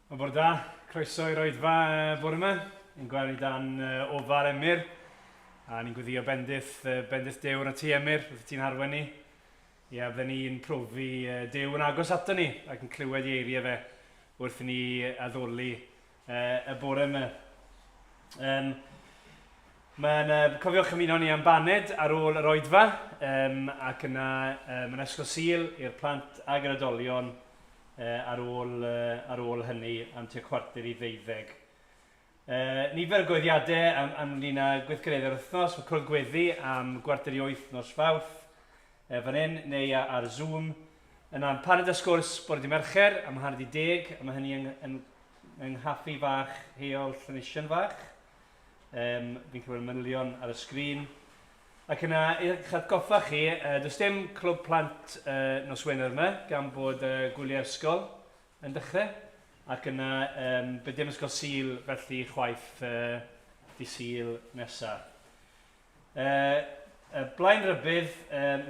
Wel, bore da, croeso i'r oedfa bore yma. Ni'n gweld ni dan ofal Emyr, a ni'n gweddio bendith, bendith Duw arno ti Emyr, wrth ti'n harwen ni. Ie, bydden ni'n profi Duw yn agos ato ni ac yn clywed ei eiriau fe wrth i ni addoli y bore yma. Um, Mae'n, cofiwch ymuno ni am baned ar ôl yr oedfa, um, ac yna um, yn Ysgol Sul i'r plant ag yr oedolion ar ôl, ar ôl hynny am tua 11:45. Nifer o goeddiadau am, am ynglyn â gweithgareddau'r wythnos, mae cwrdd gweddi am 7:45 nos Fawrth fan hyn, neu ar Zoom. Yna am paned a sgwrs bore dy Mercher am 9:30, a mae hynny yng, yng, yng nghaffi fach Heol Llanisien Fach. Um, fi'n clywed manylion ar y sgrin. Ac yna, i'ch atgoffa chi, does dim clwb plant nos Wener yma, gan bod gwyliau ysgol yn dechrau. Ac yna, um, bydd dim ysgol Sul felly chwaith di Sul nesaf. Blaen rybudd,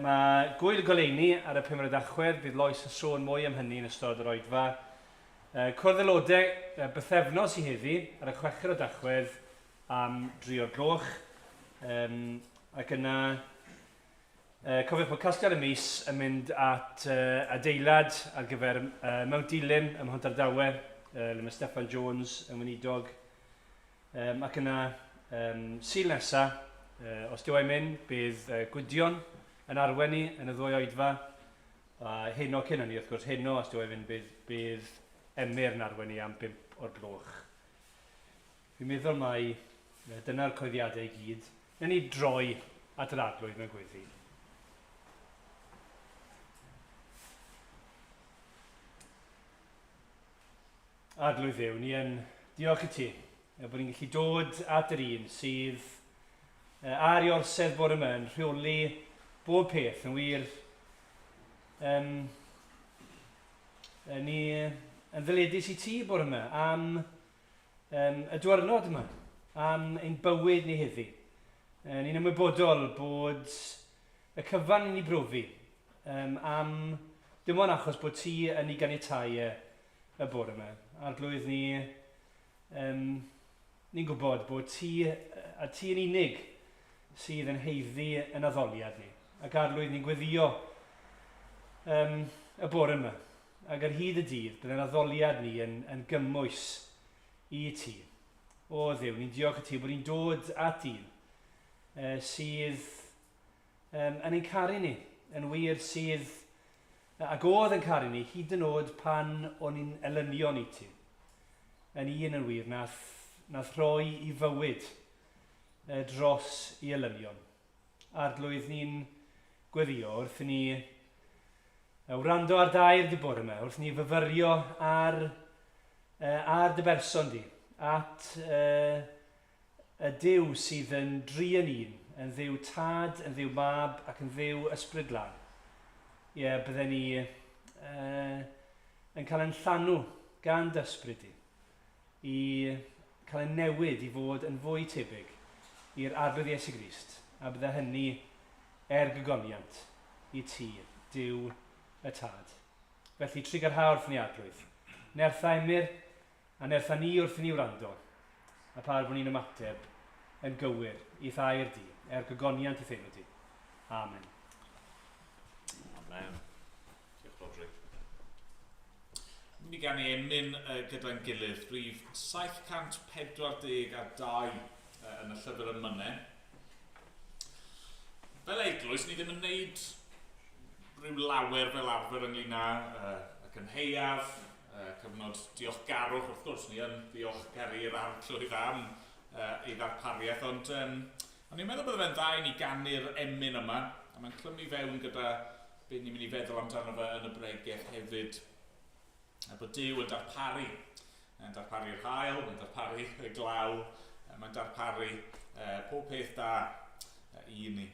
mae Gwyl Goleuni ar y 5 Tachwedd, bydd Lois yn sôn mwy am hynny yn ystod yr oedfa. Cwrdd aelodau bythefnos i heddi ar y 6 o Dachwedd, am dri o'r gloch. Um, ac yna, cofiwch bod casgliad y mis yn mynd at adeilad ar gyfer Mount Dilyn ym Mhontardawe, le mae Steffan Jones yn weinidog. Um, ac yna, um, Sul nesa, os dyw e'n mynd, bydd Gwydion yn arwen ni yn y ddwy oedfa. A heno cyn hynny, wrth gwrs, heno, os dyw e'n mynd, bydd, bydd Emyr yn arwen ni am 5 o'r gloch. Fi'n meddwl mai dyna'r coeddiadau i gyd. Newn ni droi at yr Arglwydd mewn gweddi. Arglwydd Dduw, ni yn diolch i ti er bod ni'n gallu dod at yr un sydd ar ei orsedd bore yma yn rheoli bob peth yn wir. Um, ni yn ddyledus i ti bore yma am um, y diwrnod yma, am ein bywyd ni heddi. Ni'n ymwybodol bod y cyfan i ni brofi um, am dim ond achos bod ti yn ei ganiatau e y bore yma. Arglwydd ni, um, ni'n gwybod bod ti a ti yn unig sydd yn heiddi yn addoliad ni. Ac arglwydd ni'n gweddio um, y bore yma. Ac ar hyd y dydd, byddai'n addoliad ni yn, yn gymwys i ti. O Dduw, ni'n diolch i ti bod ni'n dod at un sydd um, yn ein caru ni, yn wir sydd ac oedd yn caru ni hyd yn oed pan o'n ni'n elynion i ti. Yn un yn wir nath, nath rhoi i fywyd dros i elynion. Arglwydd, ni'n gweddio wrth i ni wrando ar dair di bore yma, wrth ni fyfyrio ar, ar dy berson di, at y Duw sydd yn dri yn un, yn Dduw Tad, yn Dduw Mab ac yn Dduw Ysbryd Glân. Ie, yeah, bydden ni uh, yn cael ein llanw gan dy ysbryd di. i cael ei newid i fod yn fwy tebyg i'r Arglwydd Iesu Grist, a bydde hynny er gogoniant i ti, Duw y Tad. Felly, trugarha wrth ni, Arglwydd. Nertha Emyr, a nertha ni wrth i ni wrando, a pha er bod ni'n ymateb yn gywir i'th air di, er gogoniant i'th enw di. Amen. Amen. Diolch, Rhodri. Ni'n mynd i ganu emyn gyda'n gilydd, rhif 742 yn y llyfr emynau. Fel eglwys, ni ddim yn neud rhyw lawer fel arfer ynglyn â y cynhaeaf, cyfnod diolchgarwch, wrth gwrs, ni yn ddiolchgar i'r arglwydd am ei ddarpariaeth, ond um, o'n i'n meddwl bydde fe'n dda i ni ganu'r emyn yma, a mae'n clymu fewn gyda be ni'n mynd i feddwl amdano fe yn y bregeth hefyd. A bod Duw yn darparu, yn darparu'r haul, yn darparu y glaw, mae'n darparu pob peth da i ni.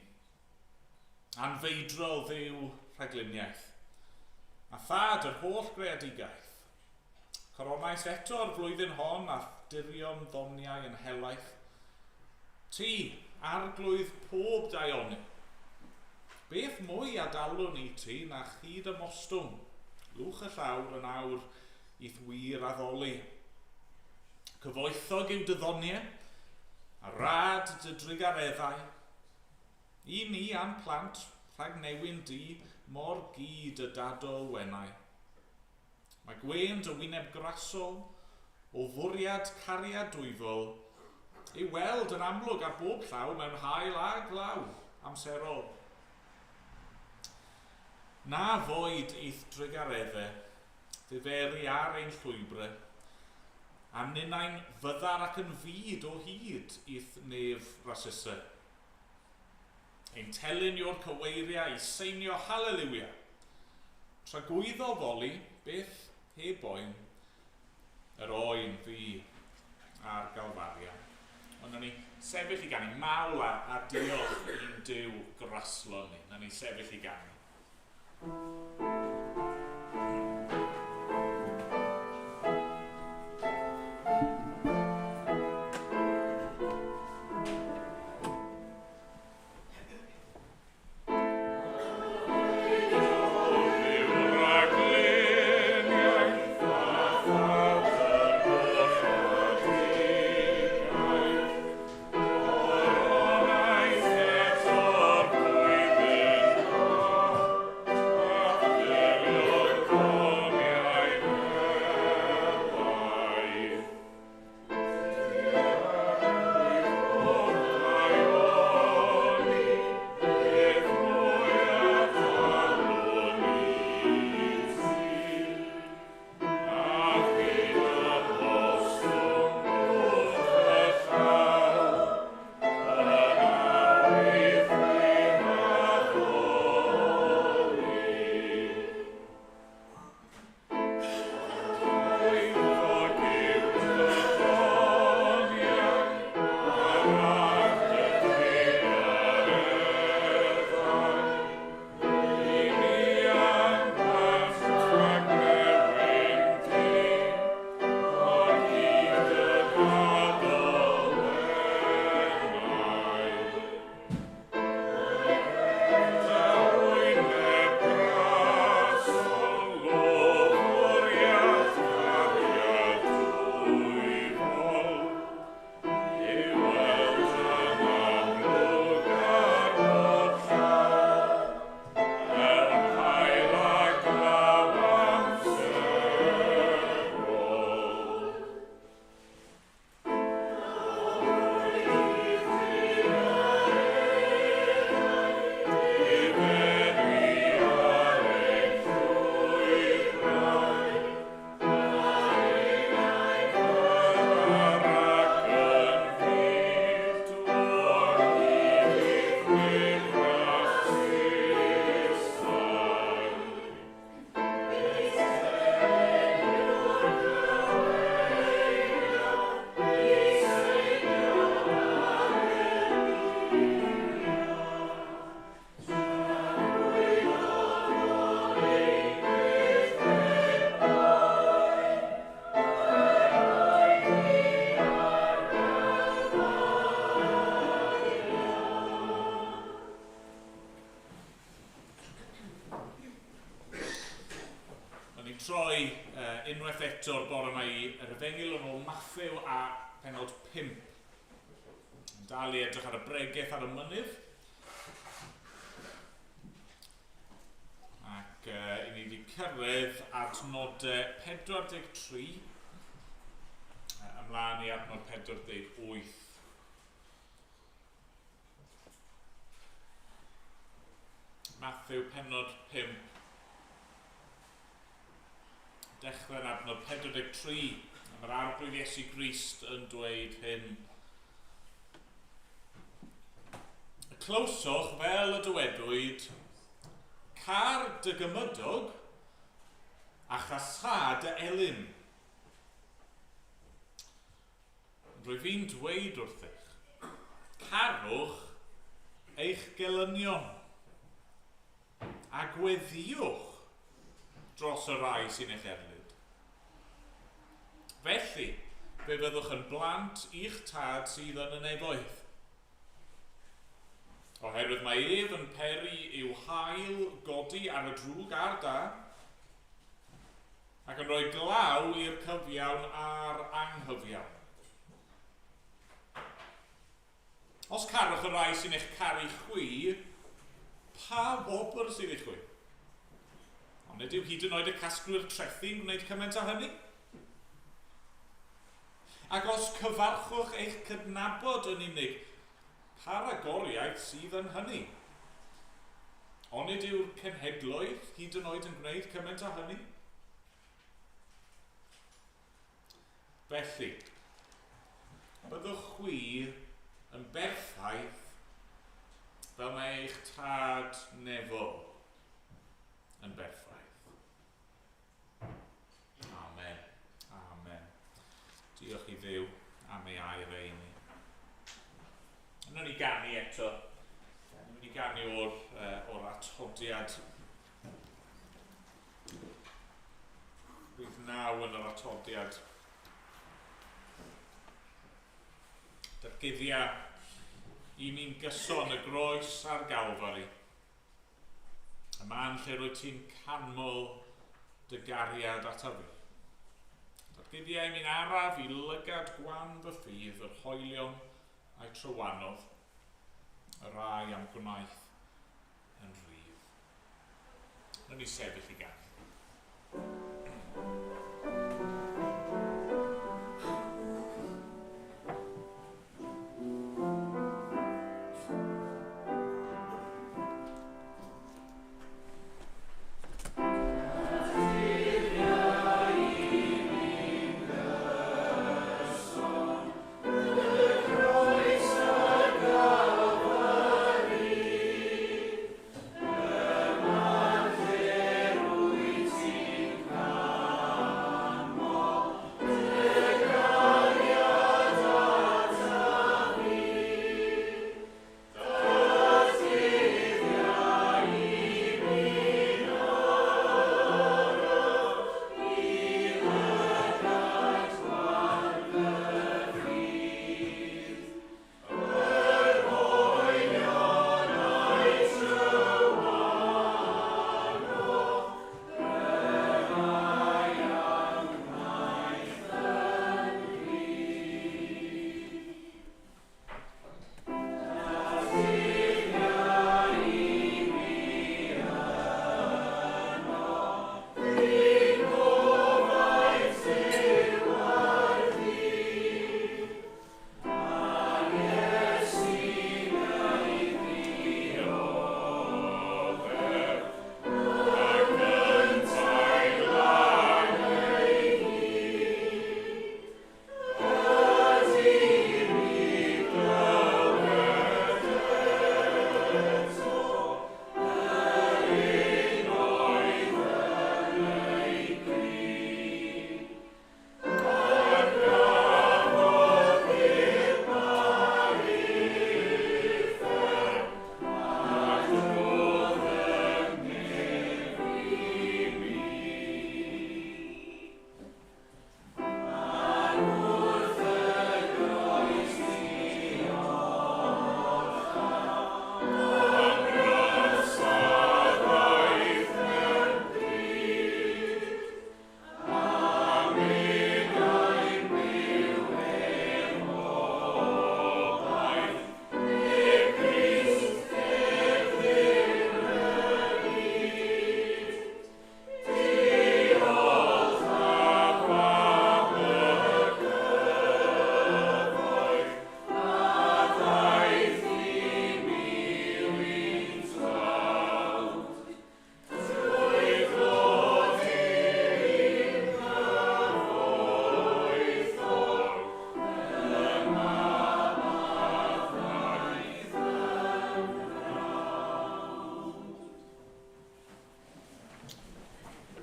Anfeidrol Dduw rhagluniaeth, a thad yr holl greadigaeth. Coronais eto'r flwyddyn hon a dirion ddoniau yn helaeth. Ti, arglwydd pob daioni. Beth mwy a dalwn i ti na chyd ymostwng, lwch y llawr yn awr i'th wir addoli. Cyfoethog yw dy ddoniau, a rad dy drugareddau. I ni a'n plant rhag newyn di mor gyd y dadol wenau. Mae gwên dy wyneb grasol o fwriad cariad dwyfol ei weld yn amlwg ar bob llaw mewn haul a glaw amserol. Na foed i'th drugareddau ddiferu ar ein llwybrau, a ninnau'n fyddar ac yn fud o hyd i'th nef rasusau. Ein telyn yw'r cyweiriau i seinio haleliwia. Tragwyddo foli, byth heb boen, yr oen fu ar Galfaria. Ond nawn ni sefyll i ganu mawl a diolch i'n Duw graslon ni. Nawn ni sefyll i ganu. Troi unwaith eto'r bore yma i yr Efengyl yn ôl Mathew a pennod 5. Yn dal i edrych ar y bregeth ar y mynydd. Ac i ni wedi cyrraedd adnodau 43 ymlaen i adnod 48. Mathew pennod 5. Dechrau'n adnod 43, a mae'r Arglwydd Iesu Grist yn dweud hyn. Y clywsoch fel y dywedwyd, car dy gymydog a chasâ dy elyn. Rwyf fi'n dweud wrthych, carwch eich gelynion a gweddïwch dros y rhai sy'n eich erlid. Felly, fe fyddwch yn blant i'ch tad sydd yn y nefoedd. Oherwydd mae ef yn peri i'w haul godi ar y drwg a'r da, ac yn rhoi glaw i'r cyfiawn a'r anghyfiawn. Os carwch y rai sy'n eich caru chwi, pa wobr sydd i chwi? Ond nid yw hyd yn oed y casglwyr trethi'n gwneud cymaint â hynny? Ac os cyfarchwch eich cydnabod yn unig, pa ragoriaeth sydd yn hynny? Onid yw'r cenhedloedd hyd yn oed yn gwneud cymaint â hynny? Felly, byddwch chwi yn berffaith fel mae eich tad nefol yn berffaith. Amen. Amen. Diolch i Dduw am ei air ei ni. Yna ni ganu eto. Ni'n mynd i ganu o'r, uh, or atodiad. Rhif 9 yn yr atodiad. Datguddia i mi'n gyson y groes a'r Galfari. Y man lle rwyt ti'n canmol dy gariad ataf fi. Datguddiau mi'n araf i lygad gwan fy ffydd yr hoelion a'i trywanodd, y rai am gwnaeth yn rhydd. Nw'n ni sefyll i ganu.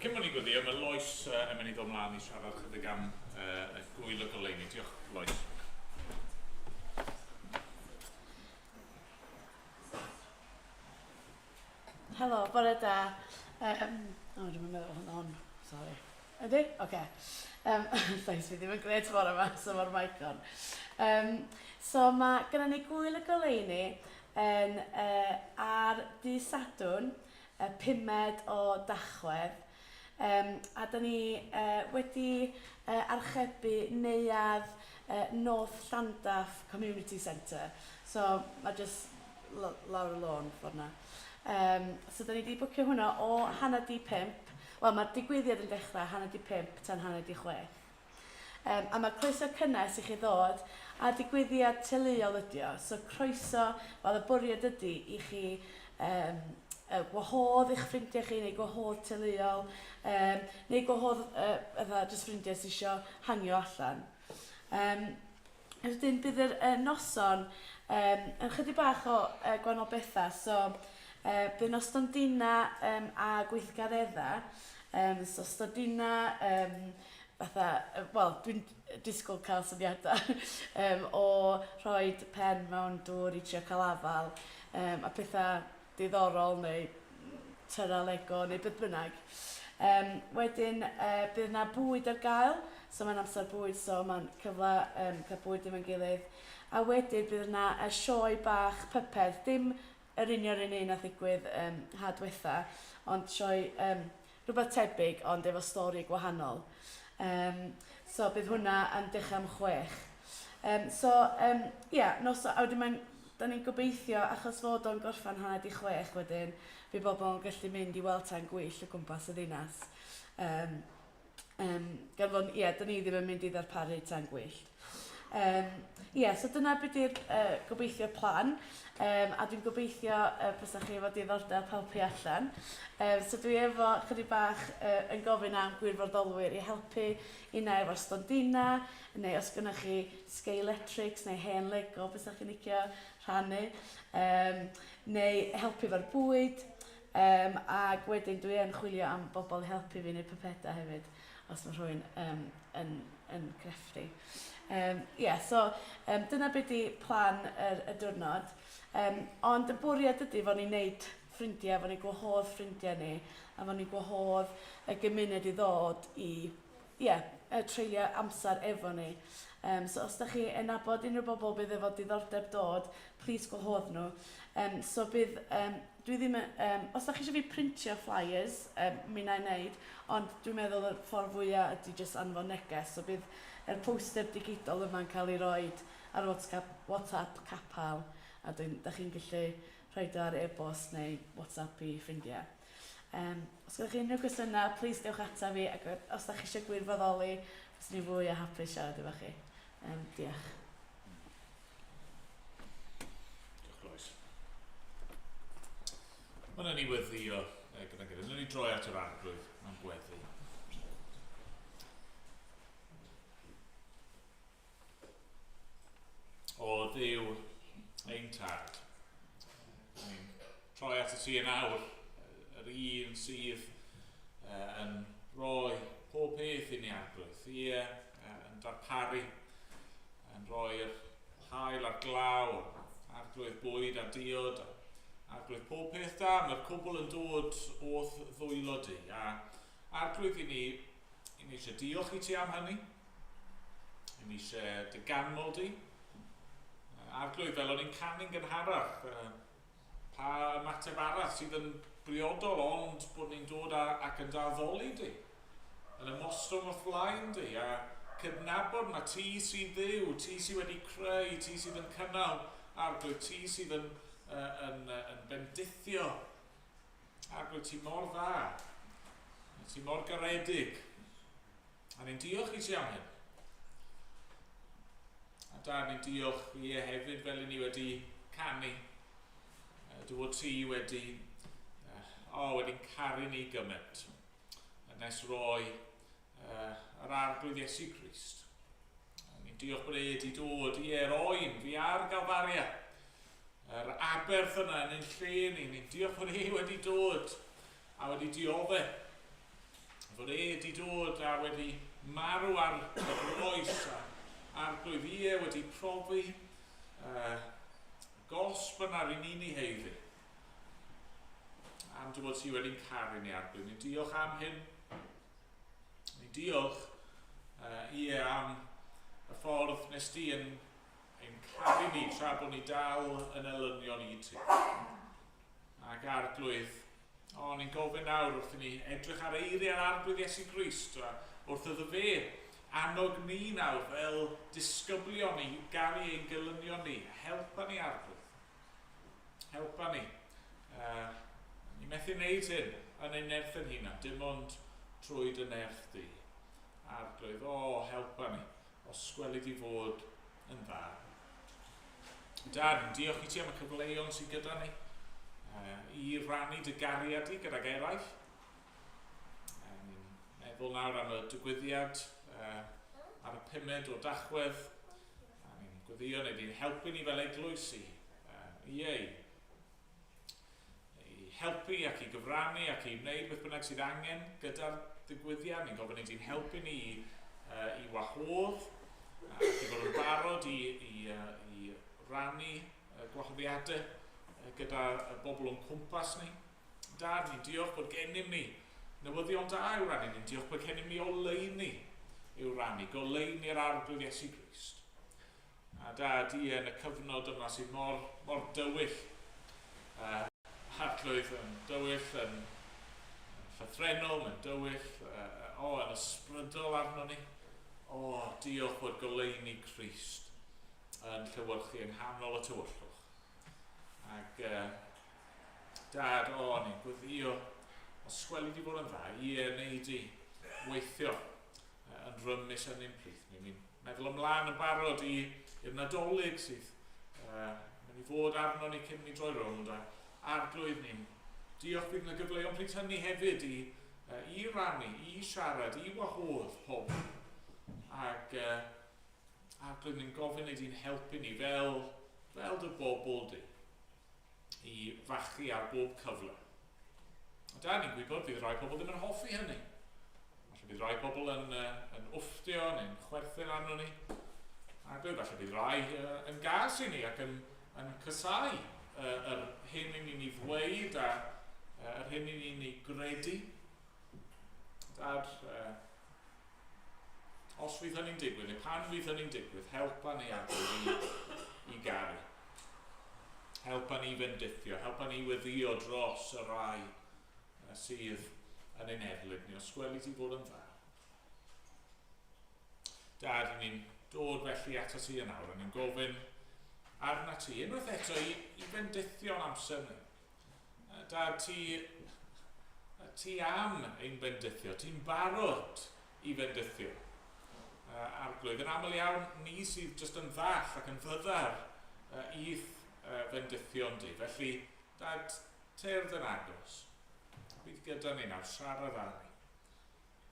Cyn bod ni'n gweddio, mae Lois uh, yn mynd i ddod mlaen i siarad chydig am uh, y gwyl y goleuni. Diolch, Lois. Helo, bore da. Um, o, dwi'n meddwl hwn on. Sorry. Ydy? Oce. Okay. Um, llais fi ddim yn gret bore yma, so mae'r mic on. Um, so mae gennym ni gwyl y goleuni yn, uh, ar dydd Sadwrn, y pumed o Dachwedd. Um, a da ni uh, wedi uh, archebu neuadd North Llandaff Community Centre. So mae jyst lawr y lôn ffordd 'na. So da ni wedi bwcio hwnna o 4:30. Wel, mae'r digwyddiad yn dechrau 4:30 tan 5:30. A mae croeso cynnes i chi ddod, a digwyddiad teuluol ydi o. So croeso, wel y bwriad ydi i chi gwahodd eich ffrindiau chi, neu gwahodd teuluol, neu gwahodd fatha jyst ffrindiau sydd eisiau hangio allan. Wedyn bydd yr noson yn chydig bach o gwahanol bethau. So bydd 'na stondinau a gweithgareddau. So stondinau fatha, wel, dwi'n disgwyl cael syniadau o rhoi pen mewn dŵr i trio cael afal a pethau diddorol neu tyrra Lego neu beth bynnag. Wedyn bydd 'na bwyd ar gael, so mae'n amser bwyd, so mae'n cyfle cael bwyd efo'n gilydd. A wedyn bydd 'na sioe bach pyped, dim yr union yr un un nath ddigwydd ha dwetha, ond sioe rhywbeth tebyg ond efo stori gwahanol. So bydd hwnna yn dechrau am 6. So ia, yeah, nos, a wedyn mae'n, da ni'n gobeithio, achos fod o'n gorffen 5:30 wedyn, bydd bobl yn gallu mynd i weld tân gwyllt o gwmpas y ddinas. Gan fod, ie, yeah, da ni ddim yn mynd i ddarparu tân gwyllt. Ie, yeah, so dyna beth yw'r gobeithio plan, a dwi'n gobeithio bysa chi efo diddordeb helpu allan. So dwi efo chydig bach yn gofyn am gwirfoddolwyr i helpu unai efo'r stondina, neu os gynnoch chi Scalextrics neu hen Lego bysa chi'n licio rhannu, neu helpu efo'r bwyd, ac wedyn dwi yn chwilio am bobl i helpu fi wneud pypedau hefyd, os mae rhywun yn crefftu. Yeah, so dyna beth di plan y diwrnod. Ond y bwriad ydy fod ni'n neud ffrindiau, fod ni'n gwahodd ffrindiau ni, a fod ni'n gwahodd y gymuned i ddod i, yeah, treulio amser efo ni. So os da chi yn nabod unrhyw bobl bydd efo diddordeb dod, please gwahodd nhw. So bydd, dwi ddim, os da chi eisiau fi printio flyers, mi wna i wneud, ond dwi'n meddwl y ffordd fwyaf ydy jyst anfon neges. So bydd yr poster digidol yma'n cael ei roid ar WhatsApp, WhatsApp capel, a dwi'n, da chi'n gallu rhoi o ar e-bost neu WhatsApp i ffrindiau. Os gyda chi unrhyw gwestiynau, please dewch ata fi, ac os da chi eisiau gwirfoddoli, fyswn i fwy o hapus siarad efo chi. Diolch. Diolch, Lois. Mae'n ni weddio gyda'n gilydd. Nw'n ni droi at yr Arglwydd mewn gweddi. O Dduw, ein tad, ni'n troi at y ti yn awr, yr un sydd yn rhoi pob peth i ni Arglwydd. Ie, yn darparu, yn rhoi'r haul a'r glaw, Arglwydd bwyd a diod, Arglwydd pob peth da, mae'r cwbl yn dod o'th ddwylo di. A Arglwydd i ni eisiau diolch i ti am hynny, i ni eisiau dy ganmol di. Arglwydd, fel o'n i'n canu'n gynharach, pa ymateb arall sydd yn briodol ond bod ni'n dod ac yn daddoli di, yn ymostwng wrth flaen di, a cydnabod mae ti sydd Dduw, ti sydd wedi creu, ti sydd yn cynnal, Arglwydd, ti sydd yn bendithio. Arglwydd, ti mor dda, ti mor garedig, a ni'n diolch i ti am hyn. A da, ni'n diolch i e hefyd fel i ni wedi canu, dy fod ti wedi, wedi'n caru ni gymaint, nes roi yr Arglwydd Iesu Grist. Ni'n diolch bod e wedi dod i e'r oen fi ar Galfaria, yr aberth yna yn ein lle ni. Ni'n diolch bod e wedi dod a wedi dioddef, fod e wedi dod a wedi marw ar y groes, a Arglwydd ie wedi profi gosb yna ry'n ni'n ei haeddu. Am dy fod ti wedi'n caru ni, Arglwydd. Ni'n diolch am hyn. Ni'n diolch ie am y ffordd nes di yn ein caru ni tra bod ni dal yn elynion i ti. Ac Arglwydd, ni'n gofyn nawr wrth i ni edrych ar eiriau'r Arglwydd Iesu Grist, wrth iddo fe annog ni nawr fel disgyblion i garu ein gelynion ni. Helpa ni Arglwydd. Helpa ni. Ni methu wneud hyn yn ein nerth yn hunan, dim ond trwy dy nerth di. Arglwydd, o, helpa ni, os gweli di fod yn dda. Dad, ni'n diolch i ti am y cyfleon sydd gyda ni i rannu dy gariad di gydag eraill. Ni'n meddwl nawr am y digwyddiad ar y 5 o Dachwedd. A ni'n gweddio neu di'n helpu ni fel eglwys i, ie, i helpu ac i gyfrannu ac i wneud beth bynnag sydd angen gyda'r digwyddiad. Ni'n gofyn i ti'n helpu ni i wahodd ac i fod yn barod i rannu gwahoddiadau gyda y bobl o'n cwmpas ni. Dad, ni'n diolch bod gennym ni newyddion da i'w rannu. Ni'n diolch bod gennym ni oleuni i'w rannu, goleuni'r Arglwydd Iesu Grist. A Dad, ie, yn y cyfnod yma sydd mor, mor dywyll, Arglwydd yn dywyll, yn llythrennol, mae'n dywyll, o, yn ysbrydol arno ni. O, diolch bod goleuni Crist yn llewyrchu yng nghanol y tywyllwch. Ac, Dad, o, ni'n gweddio, os gweli di fod yn dda, ie, neu di weithio yn rymus yn ein plith ni. Ni'n meddwl ymlaen yn barod i'r Nadolig sydd mynd i fod arno ni cyn ni droi rownd, a Arglwydd ni'n diolch bydd yna gyfleon pryd hynny hefyd i rannu, i siarad, i wahodd pobl. Ac Arglwydd ni'n gofyn i di'n helpu ni fel dy bobl di i fachu ar bob cyfle. A da, ni'n gwybod bydd rhai pobl ddim yn hoffi hynny. Falle bydd rhai pobl yn wfftio neu'n chwerthin arno ni. A dwi, falle bydd rhai yn gas i ni ac yn casau yr hyn i ni'n ei ddweud a yr hyn i ni'n ei gredu. Dad, os fydd hynny'n digwydd, neu pan fydd hynny'n digwydd, helpa ni Arglwydd i garu. Helpa ni fendithio, helpa ni weddio dros y rai sydd yn ein erlid ni, os gweli ti fod yn dda. Dad, ni'n dod felly ato ti yn awr, a ni'n gofyn arna ti, unwaith eto i fendithio'n amser ni. Dad, ti am ein bendithio, ti'n barod i fendithio. Arglwydd, yn aml iawn, ni sydd jyst yn ddall ac yn fyddar i'th fendithion di. Felly, Dad, tyrd yn agos. Bydd gyda ni nawr, siarad â ni.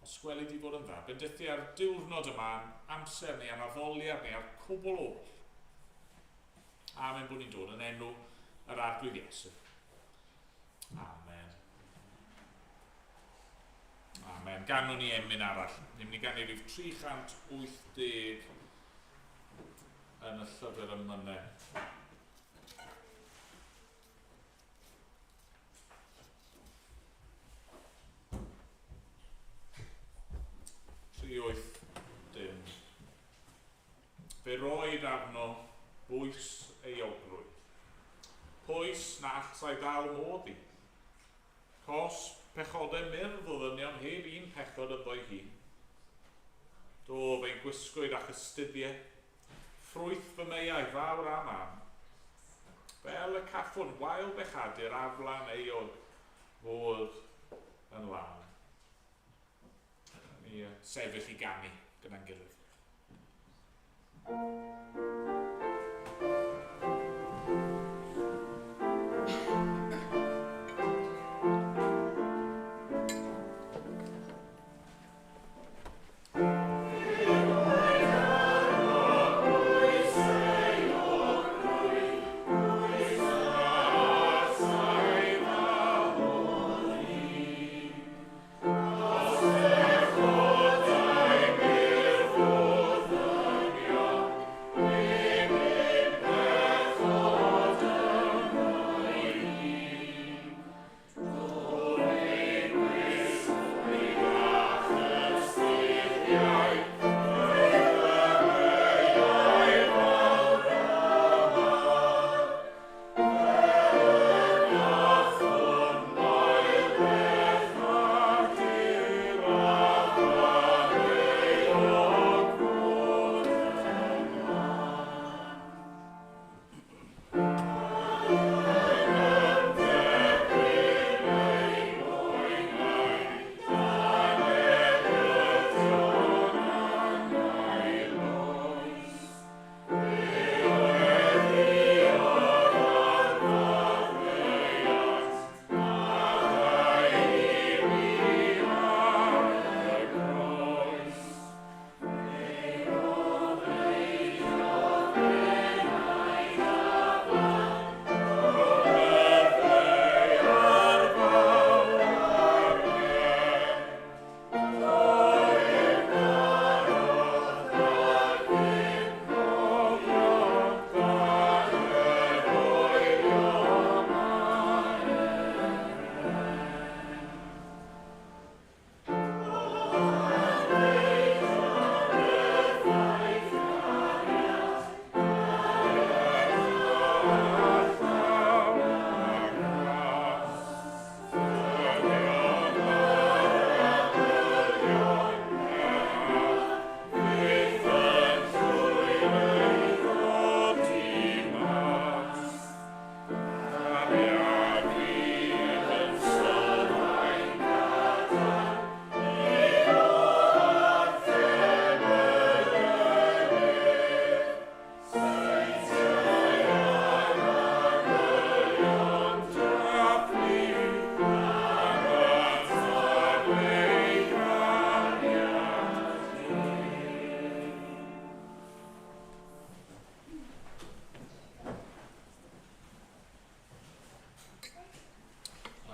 Os gweli di fod yn dda, bendithi ar diwrnod yma, amser ni, a'n addoliad ni, a'r cwbl oll. Amen bod ni'n dod yn enw yr Arglwydd Iesu. Amen. Amen. Ganwn ni emyn arall. Ni'n mynd i ganu rhif 380 yn y llyfr emynau. 380. Fe roed arno bwys euogrwydd. Pwys na allsai ddal modd i. Cosb pechodau myrdd o ddynion heb un pechod ynddo'i hun. Do, fe'i gwisgwyd â chystuddie, ffrwyth fy meiau fawr a mân. Fel y caffwn wael bechadur aflan euog fod yn lân. Ni sefyll i ganu gyda'n gilydd.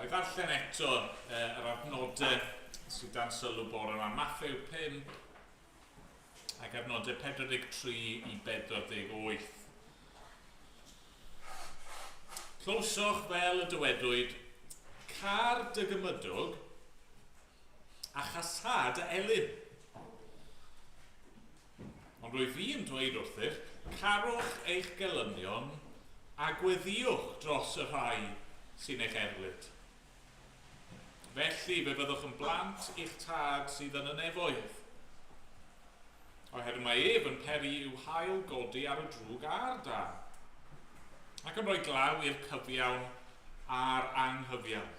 Na i ddarllen eto yr adnodau sydd dan sylw bore yma. Matthew 5 ac adnodau 43 i 48. Clywsoch fel y dywedwyd, car dy gymydog a chasâ dy elyn. Ond rwyf fi yn dweud wrthych, carwch eich gelynion a gweddïwch dros y rhai sy'n eich erlid. Felly fe fyddwch yn blant i'ch tad sydd yn y nefoedd. Oherwydd mae ef yn peri i'w haul godi ar y drwg a'r da, ac yn rhoi glaw i'r cyfiawn a'r anghyfiawn.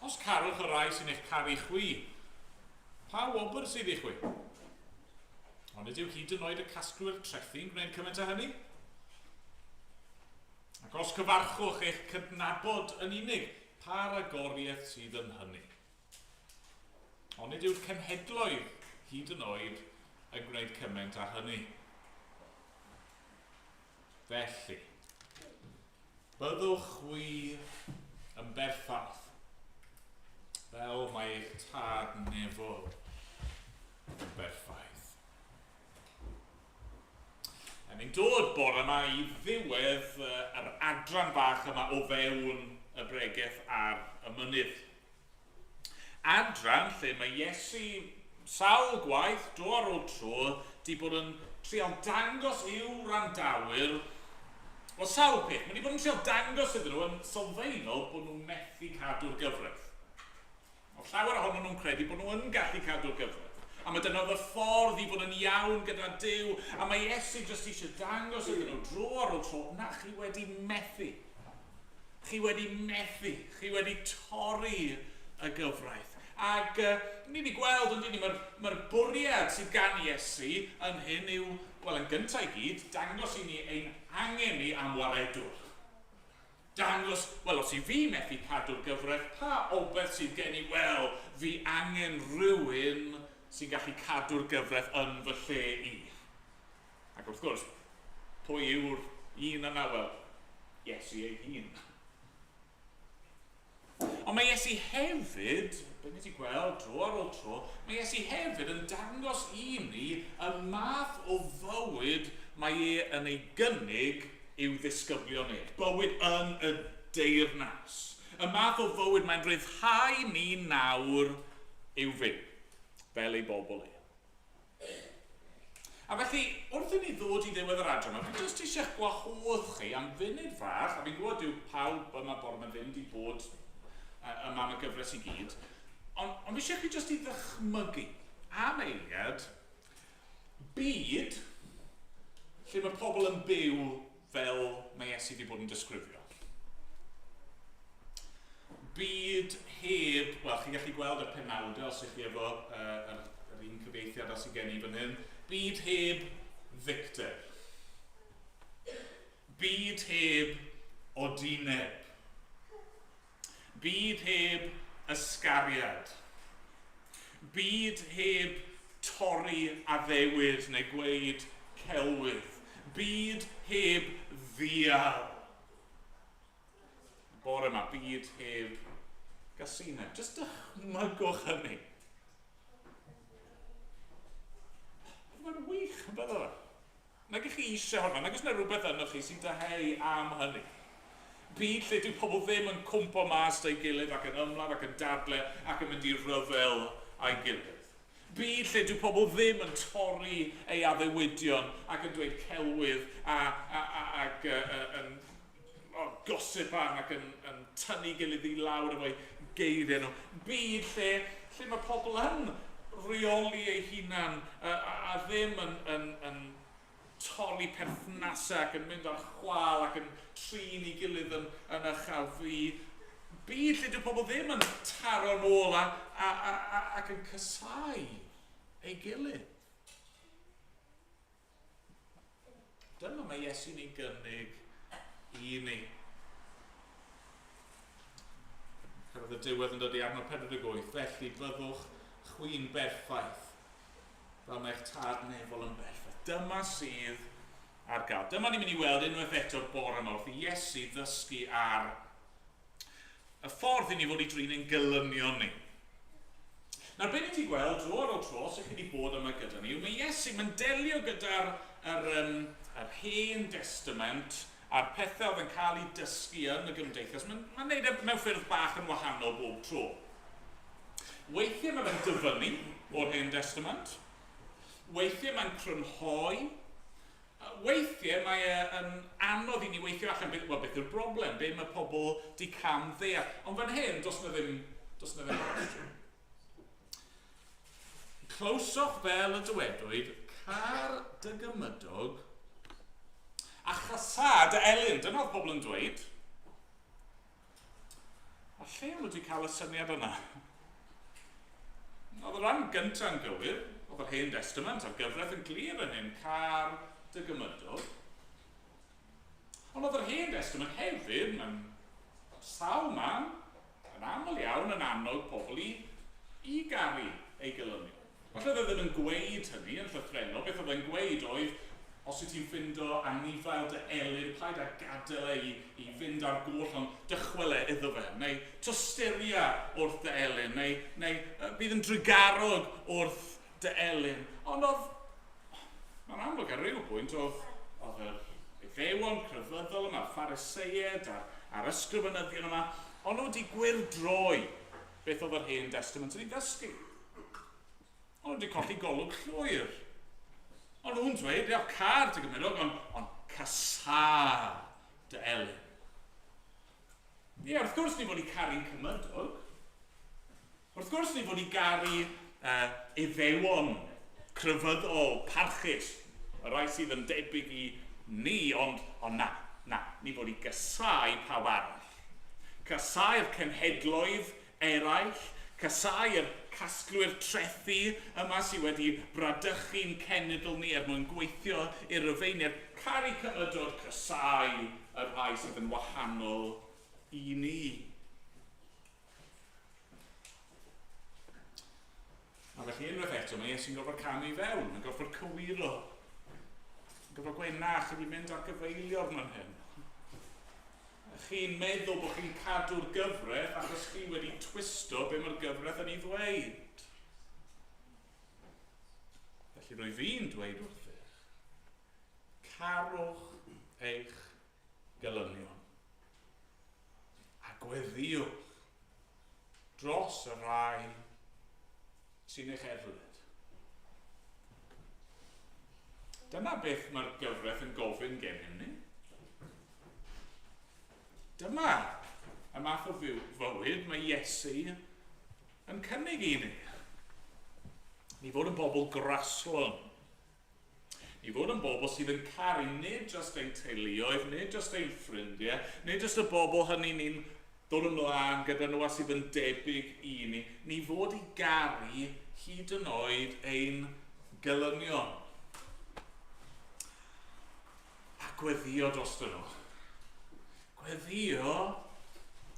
Os carwch y rhai sy'n eich caru chwi, pa wobr sydd i chwi? Ond nid yw hyd yn oed y casglwyr trethi'n gwneud cymaint â hynny? Ac os cyfarchwch eich cydnabod yn unig, pa ragoriaeth sydd yn hynny? Ond nid yw'r cenhedloedd hyd yn oed yn gwneud cymaint â hynny. Felly, byddwch chwi yn berffaith, fel mae eich tad nefol yn berffaith. A ni'n dod bore yma i ddiwedd yr adran bach yma o fewn y bregeth ar y mynydd. Adran lle mae Iesu sawl gwaith, dro ar ôl tro, di bod yn trial dangos i'w wrandawyr, wel sawl peth, mae di bod yn trial dangos iddyn nhw yn sylfaenol bod nhw'n methu cadw'r gyfraith. Oedd llawer ohonyn nhw'n credu bod nhw yn gallu cadw'r gyfraith. A mae dyna oedd y ffordd i fod yn iawn gyda Duw. A mae Iesu jyst eisiau dangos iddyn nhw dro ar ôl tro, na, chi wedi methu. Chi wedi methu. Chi wedi torri y gyfraith. Ac ni wedi gweld, yn dyn ni, mae'r mae bwriad sydd gan Iesu yn hyn yw, wel, yn gyntaf i gyd, dangos i ni ein angen ni am waredwr. Dangos, wel, os i fi methu cadw'r gyfraith, pa obaith sydd gen i? Wel, fi angen rhywun sy'n gallu cadw'r gyfraith yn fy lle i. Ac wrth gwrs, pwy yw'r un yna? Wel, Iesu ei hun. Ond mae Iesu hefyd, be ni wedi gweld dro ar ôl tro, mae Iesu hefyd yn dangos i ni y math o fywyd mae e yn ei gynnig i'w ddisgyblion e. Bywyd yn y deyrnas. Y math o fywyd mae'n rhyddhau ni nawr i'w fyw, fel ei bobl e. A felly, wrth i ni ddod i ddiwedd yr adran yma, fi jyst eisiau'ch gwahodd chi am funud fach, a fi'n gwybod dyw pawb yma bore yma ddim wedi bod yma am y gyfres i gyd, ond, ond fi eisiau chi jyst i ddychmygu am eiliad byd lle mae pobl yn byw fel mae Iesu wedi bod yn disgrifio. Byd heb, wel, chi'n gallu gweld y penawdau os ych chi efo yr, yr un cyfieithiad a sydd gen i fan hyn. Byd heb ddicter. Byd heb odineb. Byd heb ysgariad. Byd heb torri addewid neu gweud celwydd. Byd heb ddial. Bore yma, byd heb gasineb. Jyst dychmygwch hynny. Mae'n wych, yn byddai fe? Nag ych chi eisiau hwnna, nag oes yna rhywbeth ynoch chi sy'n dyheu am hynny. Byd lle dyw pobl ddim yn cwmpo mas 'da'i gilydd ac yn ymladd ac yn dadle ac yn mynd i ryfel â'i gilydd. Byd lle dyw pobl ddim yn torri ei addewidion ac yn dweud celwydd a, a, a, ac yn oh, gossipan ac yn, yn tynnu gilydd i lawr efo'u geiriau nhw. Byd lle, lle mae pobl yn rheoli eu hunan a, a, a ddim yn, yn, yn torri perthnasau ac yn mynd ar chwâl ac yn trin ei gilydd yn, yn ychel fi. Byd lle dyw pobl ddim yn taro nôl a, a, a, a, ac yn cysau ei gilydd. Dyma mae Iesu'n ei gynnig i ni. Cyrraedd y diwedd yn dod i adnod 48. Felly byddwch chwi'n berffaith, fel mae'ch tad nefol yn berffaith. Dyma sydd ar gael. Dyma ni'n mynd i weld unwaith eto'r bore yma wrth i Iesu ddysgu ar Y ffordd i ni fod i drin ein gelynion ni. Nawr, be ni wedi gweld dro ar ôl tro, os ydych chi wedi bod yma gyda ni, yw mae Iesu, mae'n delio gyda'r yr, um, yr Hen Destament a'r pethau oedd yn cael eu dysgu yn y gymdeithas. Mae'n ma neud e mewn ffyrdd bach yn wahanol bob tro. Weithiau mae fe'n dyfynnu o'r Hen Destament, weithiau mae'n crynhoi. Weithiau mae e yn anodd i ni weithio allan beth, well, beth yw'r broblem, be mae pobl di cam ddeall. Ond fan hyn, does na ddim, does na ddim cwestiwn. Clywsoch fel y dywedwyd, car dy gymydog a chasâ dy elyn. Dyna oedd pobl yn dweud. A lle o'n nhw wedi cael y syniad yna? Oedd y rhan gyntaf yn gywir, oedd yr Hen Testament a'r gyfraith yn glir yn hyn, car dy gymydog. Ond oedd yr Hen Testament hefyd, mewn sawl man, yn aml iawn yn annog pobl i, i garu ei gelynion. Falle oedd e ddim yn gweud hynny yn llythrennol, beth oedd e'n gweud oedd, os wyt ti'n ffindo anifail dy elyn, paid â gadael e i, i fynd ar goll, ond dychwel e iddo fe, neu tosturia wrth dy elyn, neu, neu bydd yn drugarog wrth dy elyn. Ond oedd, mae'n amlwg ar ryw bwynt, oedd, oedd yr Iddewon crefyddol yma, Phariseied a'r, a'r ysgrifenyddion yma, ond nhw wedi gwyrdroi beth oedd yr Hen Testament yn ei ddysgu. Ond nhw wedi colli golwg llwyr. Ond nhw'n dweud, ia, car dy gymydog, ond, ond casâ dy elyn. Ie, wrth gwrs ni fod i caru'n cymydog. Wrth gwrs ni fod i garu iddewon crefyddol, parchus, y rhai sydd yn debyg i ni, ond, ond na, na, ni fod i gasau pawb arall. Casau'r cenhedloedd eraill, casáu'r casglwyr trethi yma sydd wedi bradychu'n cenedl ni er mwyn gweithio i'r Rufeiniaid, caru cymydod, casáu y rhai sydd yn wahanol i ni. A felly unwaith eto mae Iesu'n gorfod camu i fewn, yn gorfod cywiro, yn gorfod gweud na, chi wedi mynd ar gyfeiliorn fan hyn. Chi'n meddwl bod chi'n cadw'r gyfraith achos chi wedi twisto be mae'r gyfraith yn ei ddweud. Felly rwy fi'n dweud wrthych, carwch eich gelynion a gweddïwch dros y rhai sy'n eich erlid. Dyma beth mae'r gyfraith yn gofyn gennym ni. Dyma y math o fyw, fywyd mae Iesu yn cynnig i ni. Ni fod yn bobl graslon. Ni fod yn bobl sydd yn caru nid jyst ein teuluoedd, nid jyst ein ffrindiau, nid jyst y bobl hynny ni'n dod ymlaen gyda nhw a sydd yn debyg i ni. Ni fod i garu hyd yn oed ein gelynion. A gweddio dros nhw. Gweddio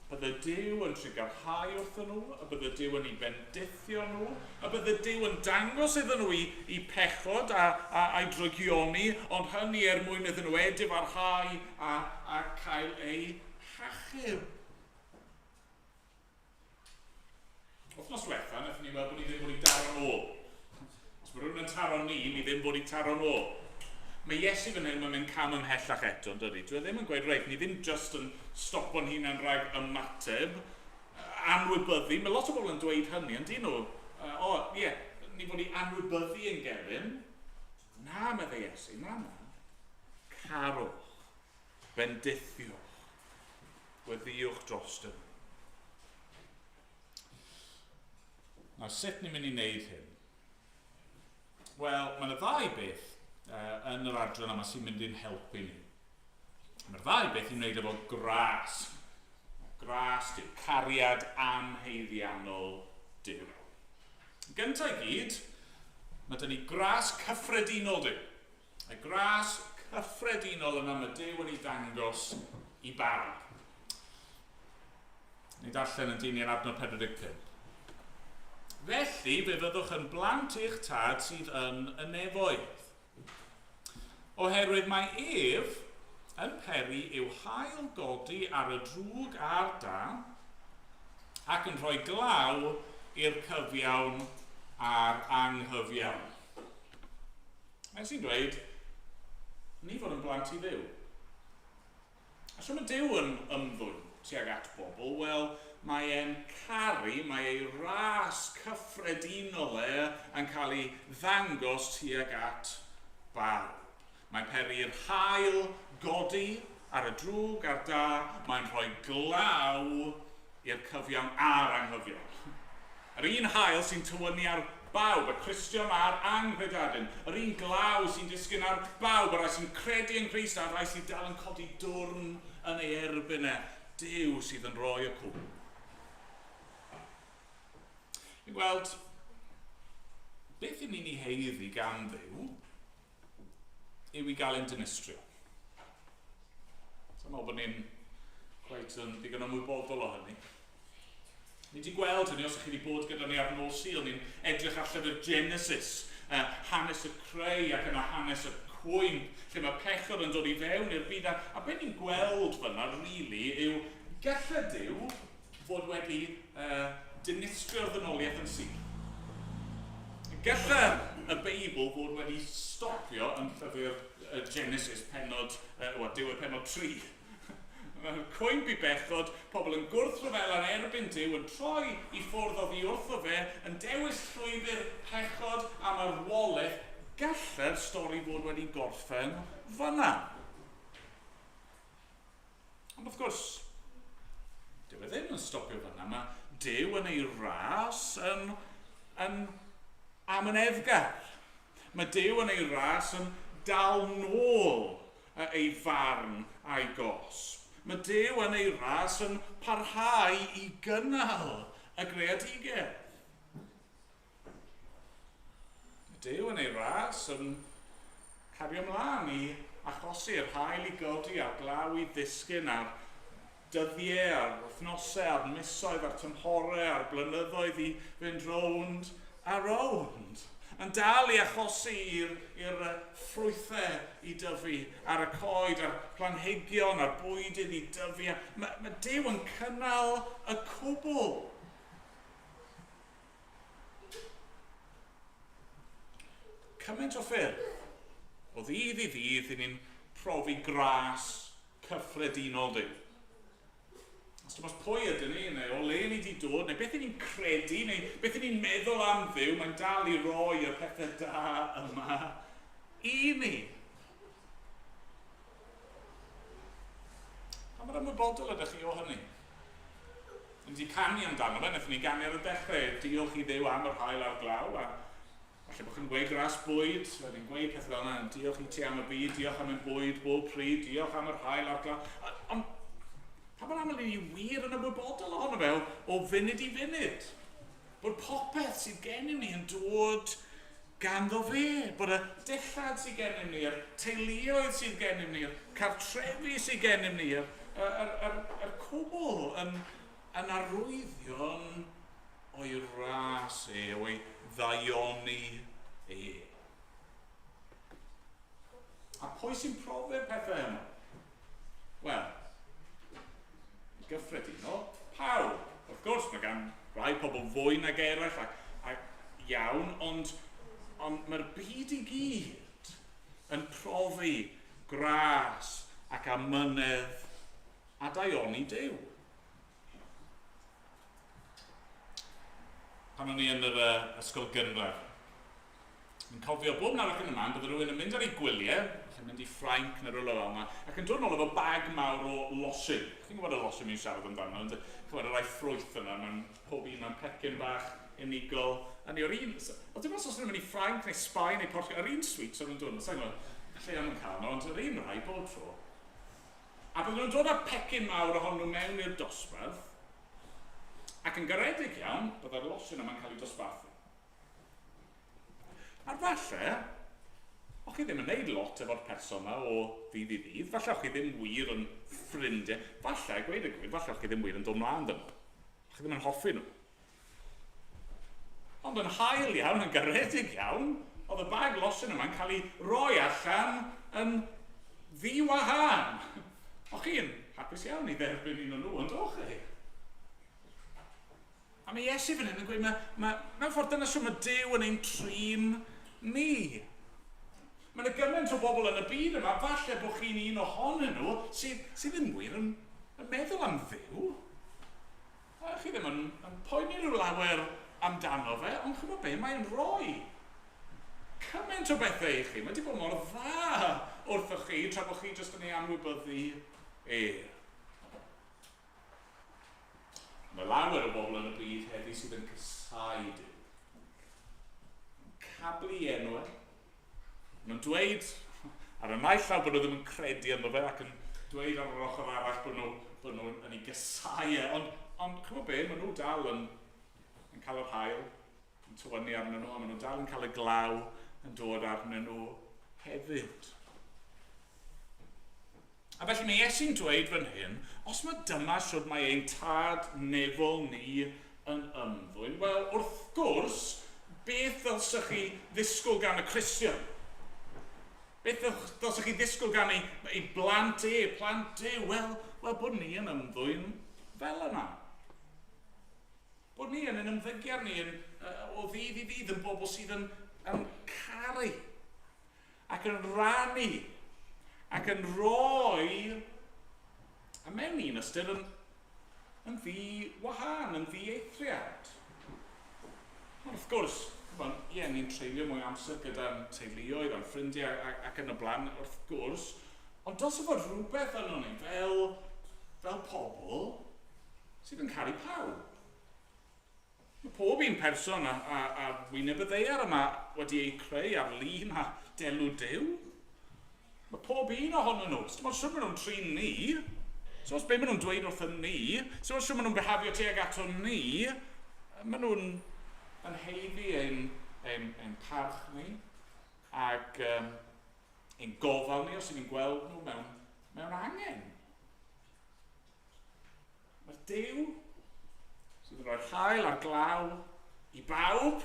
bydde Duw yn trugarhau wrthyn nhw, y bydde Duw yn eu bendithio nhw, y bydde Duw yn dangos iddyn nhw i, i pechod a, a, a'i drygioni, ond hynny er mwyn iddyn nhw edifarhau a, a cael eu hachub. Wythnos diwetha, wnaethon ni weld bod ni ddim fod i daro nôl. Os mae rhywun yn taro ni, ni ddim fod i taro nôl. Mae Iesu fan hyn, mae'n mynd cam ymhellach eto, yn dydy? Dwi e ddim yn gweud, reit, ni ddim just yn stopo'n hunan rhag ymateb, anwybyddu. Mae lot o bobl yn dweud hynny, yn dyn nhw? O, ie, yeah, ni fod i anwybyddu yn gelyn. Na, meddai Iesu, na, na. Carwch, bendithiwch, Gweddïwch drostyn nhw. Nawr, sut ni'n mynd i wneud hyn? Wel, mae yna ddau beth yn yr adran yma sy'n mynd i'n helpu ni. Mae'r ddau beth i'n wneud efo gras. Gras Duw, cariad anhaeddiannol Duw. Gyntaf i gyd, mae dyn ni gras cyffredinol Duw. Y gras cyffredinol yna mae Duw yn ei ddangos i bawb. Ni darllen yn dyn yn adnod 45. Felly, fe fyddwch yn blant i'ch tad sydd yn y nefoedd. Oherwydd mae ef yn peri i'w hael godi ar y drwg a'r da, ac yn rhoi glaw i'r cyfiawn a'r anghyfiawn. Mae sy'n dweud, ni fod yn blant i Dduw. A so mae Duw yn ymddwyn tuag at bobl? Wel, mae e'n caru, mae ei ras cyffredinol e yn cael ei ddangos tuag at bawb. Mae'n peri'r haul godi ar y drwg a'r da, mae'n rhoi glaw i'r cyfiawn a'r anghyfiawn. Yr un haul sy'n tywynnu ar bawb, y Cristion a'r anghredadun. Yr un glaw sy'n disgyn ar bawb, y rhai sy'n credu yn Nghrist a'r rhai sydd dal yn codi dwrn yn ei erbyn e. Duw sydd yn rhoi y cwbl. Ni'n gweld beth y'n ni'n ei haeddu gan Dduw yw i gael ein dinistrio. Sa'n meddwl bod ni'n cweit yn ddigon ymwybodol o hynny. Ni wedi gweld hynny os ydych chi wedi bod gyda ni ar nos Sul, ni'n edrych ar llyfr Genesis, hanes y creu ac yna hanes y cwymp, lle mae pechod yn dod i fewn i'r byd. A beth ni'n gweld fyna, really, yw gallai Duw fod wedi dinistrio'r ddynoliaeth yn syth. Gallai y Beibl fod wedi stopio yn llyfr Genesis pennod, wel, diwedd pennod 3. Cwymp i bechod, pobl yn gwrthryfela yn erbyn Duw, yn troi i ffwrdd oddi wrtho fe, yn dewis llwybr pechod a marwolaeth. Gallai'r stori fod wedi gorffen fyna. Ond wrth gwrs, dyw e ddim yn stopio fyna. Mae Duw yn ei ras yn amyneddgar. Mae Duw yn ei ras yn dal nôl ei farn a'i gosb. Mae Duw yn ei ras yn parhau i gynnal y greadigedd. Mae Duw yn ei ras yn cario ymlaen i achosi'r haul i godi a'r glaw i ddisgyn a'r dyddiau a'r wythnosau a'r misoedd a'r tymhorau a'r blynyddoedd i fynd rownd a rownd. Yn dal i achosi i'r ffrwythau i dyfu ar y coed a'r planhigion a'r bwydydd i dyfu. Mae Duw yn cynnal y cwbl. Cymaint o ffyrdd. O ddydd i ddydd, i ni'n profi gras cyffredinol Duw. Os dim ots pwy ydyn ni, neu o le ni wedi dod, neu beth 'y ni'n credu, neu beth 'y ni'n meddwl am Dduw, mae'n dal i roi y pethau da yma i ni. Pa mor ymwybodol ydych chi o hynny? Ni wedi canu amdano fe, wnaethon ni ganu ar y dechrau, diolch i Dduw am yr haul a'r glaw, a falle bod chi'n gweud gras bwyd, a ni'n gweud pethau fel yna, diolch i ti am y byd, diolch am ein bwyd bob pryd, diolch am yr haul a'r glaw. Ond pa mor aml i ni wir yn ymwybodol ohono fe o funud i funud? Bod popeth sydd gennym ni yn dod ganddo fe, bod y dillad sydd gennym ni, yr teuluoedd sydd gennym ni, yr cartrefi sydd gennym ni, yr cwbl yn arwyddion o'i ras e, o'i ddaioni e. A pwy sy'n profi'r pethau yma? Wel, yn gyffredinol, pawb. Wrth gwrs, mae gan rai pobl fwy nag eraill, ac iawn, ond mae'r byd i gyd yn profi gras ac amynedd a daioni Duw. Pan o'n i yn yr ysgol gynradd, fi'n cofio bob nawr ac yn y man, bydde rhywun yn mynd ar ei gwyliau, falle mynd i Ffrainc neu rywle fel yna, ac yn dod nôl efo bag mawr o losin. Chi'n gwybod y losin fi'n siarad amdano, ynddo? Chimod, y rhai ffrwyth yna, mewn pob un mewn pecyn bach unigol. A ni o'r un, o dim os nhw'n mynd i Ffrainc neu Sbaen neu Portugal, yr un sweets o'n nhw'n dod, sa'n gwybod lle o'n nhw'n cael nhw, ond yr un rhai bob tro. A bydden nhw'n dod â pecyn mawr ohonyn nhw mewn i'r dosbarth, ac yn garedig iawn, byddai'r losin yma'n cael ei dosbarthu. Nawr falle, o'ch chi ddim yn neud lot efo'r person yma o ddydd i ddydd, falle o'ch chi ddim wir yn ffrindiau, falle, gweud y gwir, falle o'ch chi ddim wir yn dod mlaen 'da nhw. O'ch chi ddim yn hoffi nhw. Ond yn hael iawn, yn garedig iawn, oedd y bag losin yma'n cael ei roi allan yn ddiwahân. O'ch chi'n hapus iawn i dderbyn un o'n nhw, ond o'ch chi? A mae Iesu fan hyn yn gweud, mae, mae, mewn ffordd dyna sy'n mae Duw yn ein trin ni. Mae yna gymaint o bobl yn y byd yma, falle bod chi'n un ohonyn nhw sydd, sydd ddim wir yn, yn meddwl am Dduw. A chi ddim yn, yn poeni rhyw lawer amdano fe, ond chymod be, mae'n rhoi cymaint o bethau i chi. Mae wedi bod mor dda wrthoch chi tra bod chi jyst yn ei anwybyddu e. Mae lawer o bobl yn y byd heddi sydd yn casáu Duw. Yn cablu enw e. Maen nhw'n dweud ar y naill llaw bod nhw ddim yn credu ynddo fe ac yn dweud ar yr ochr arall bod nhw, bod nhw yn ei gysau e. Ond, ond chymod be, maen nhw dal yn, yn cael yr haul, yn tywynnu arnyn nhw, a maen nhw dal yn cael y glaw yn dod arnyn nhw hefyd. A felly mae Iesu'n dweud fan hyn, os mae dyma siwr mae ein tad nefol ni yn ymddwyn, wel, wrth gwrs, beth ddylsech chi ddisgwyl gan y Cristion? Beth ddylsech chi ddisgwyl gan ei, ei blant e, plant Duw? Wel, wel, bod ni yn ymddwyn fel yna. Bod ni yn ein ymddygiad ni yn, o ddydd i ddydd yn bobl sydd yn, yn caru ac yn rannu, ac yn rhoi, a mewn un ystyr yn, yn ddi wahân, yn ddieithriad. Ond wrth gwrs, chymod, ie, ni'n treulio mwy o amser gyda'n teuluoedd a'n ffrindiau ac, ac yn y blaen, wrth gwrs, ond dylse fod rhywbeth yno ni fel, fel pobl sydd yn caru pawb. Mae pob un person ar, ar, ar wyneb y ddaear yma wedi eu creu ar lun a delw Duw. Mae pob un ohonyn nhw. Dim ond siwr maen nhw'n trin ni. Dim ots be maen nhw'n dweud wrthym ni. Dim ots siwr maen nhw'n behafio tuag ato ni. Maen nhw'n yn heiddi ein, ein, ein parch ni ac um, ein gofal ni os ydyn ni'n gweld nhw mewn, mewn angen. Mae'r Duw sydd yn rhoi'r haul a'r glaw i bawb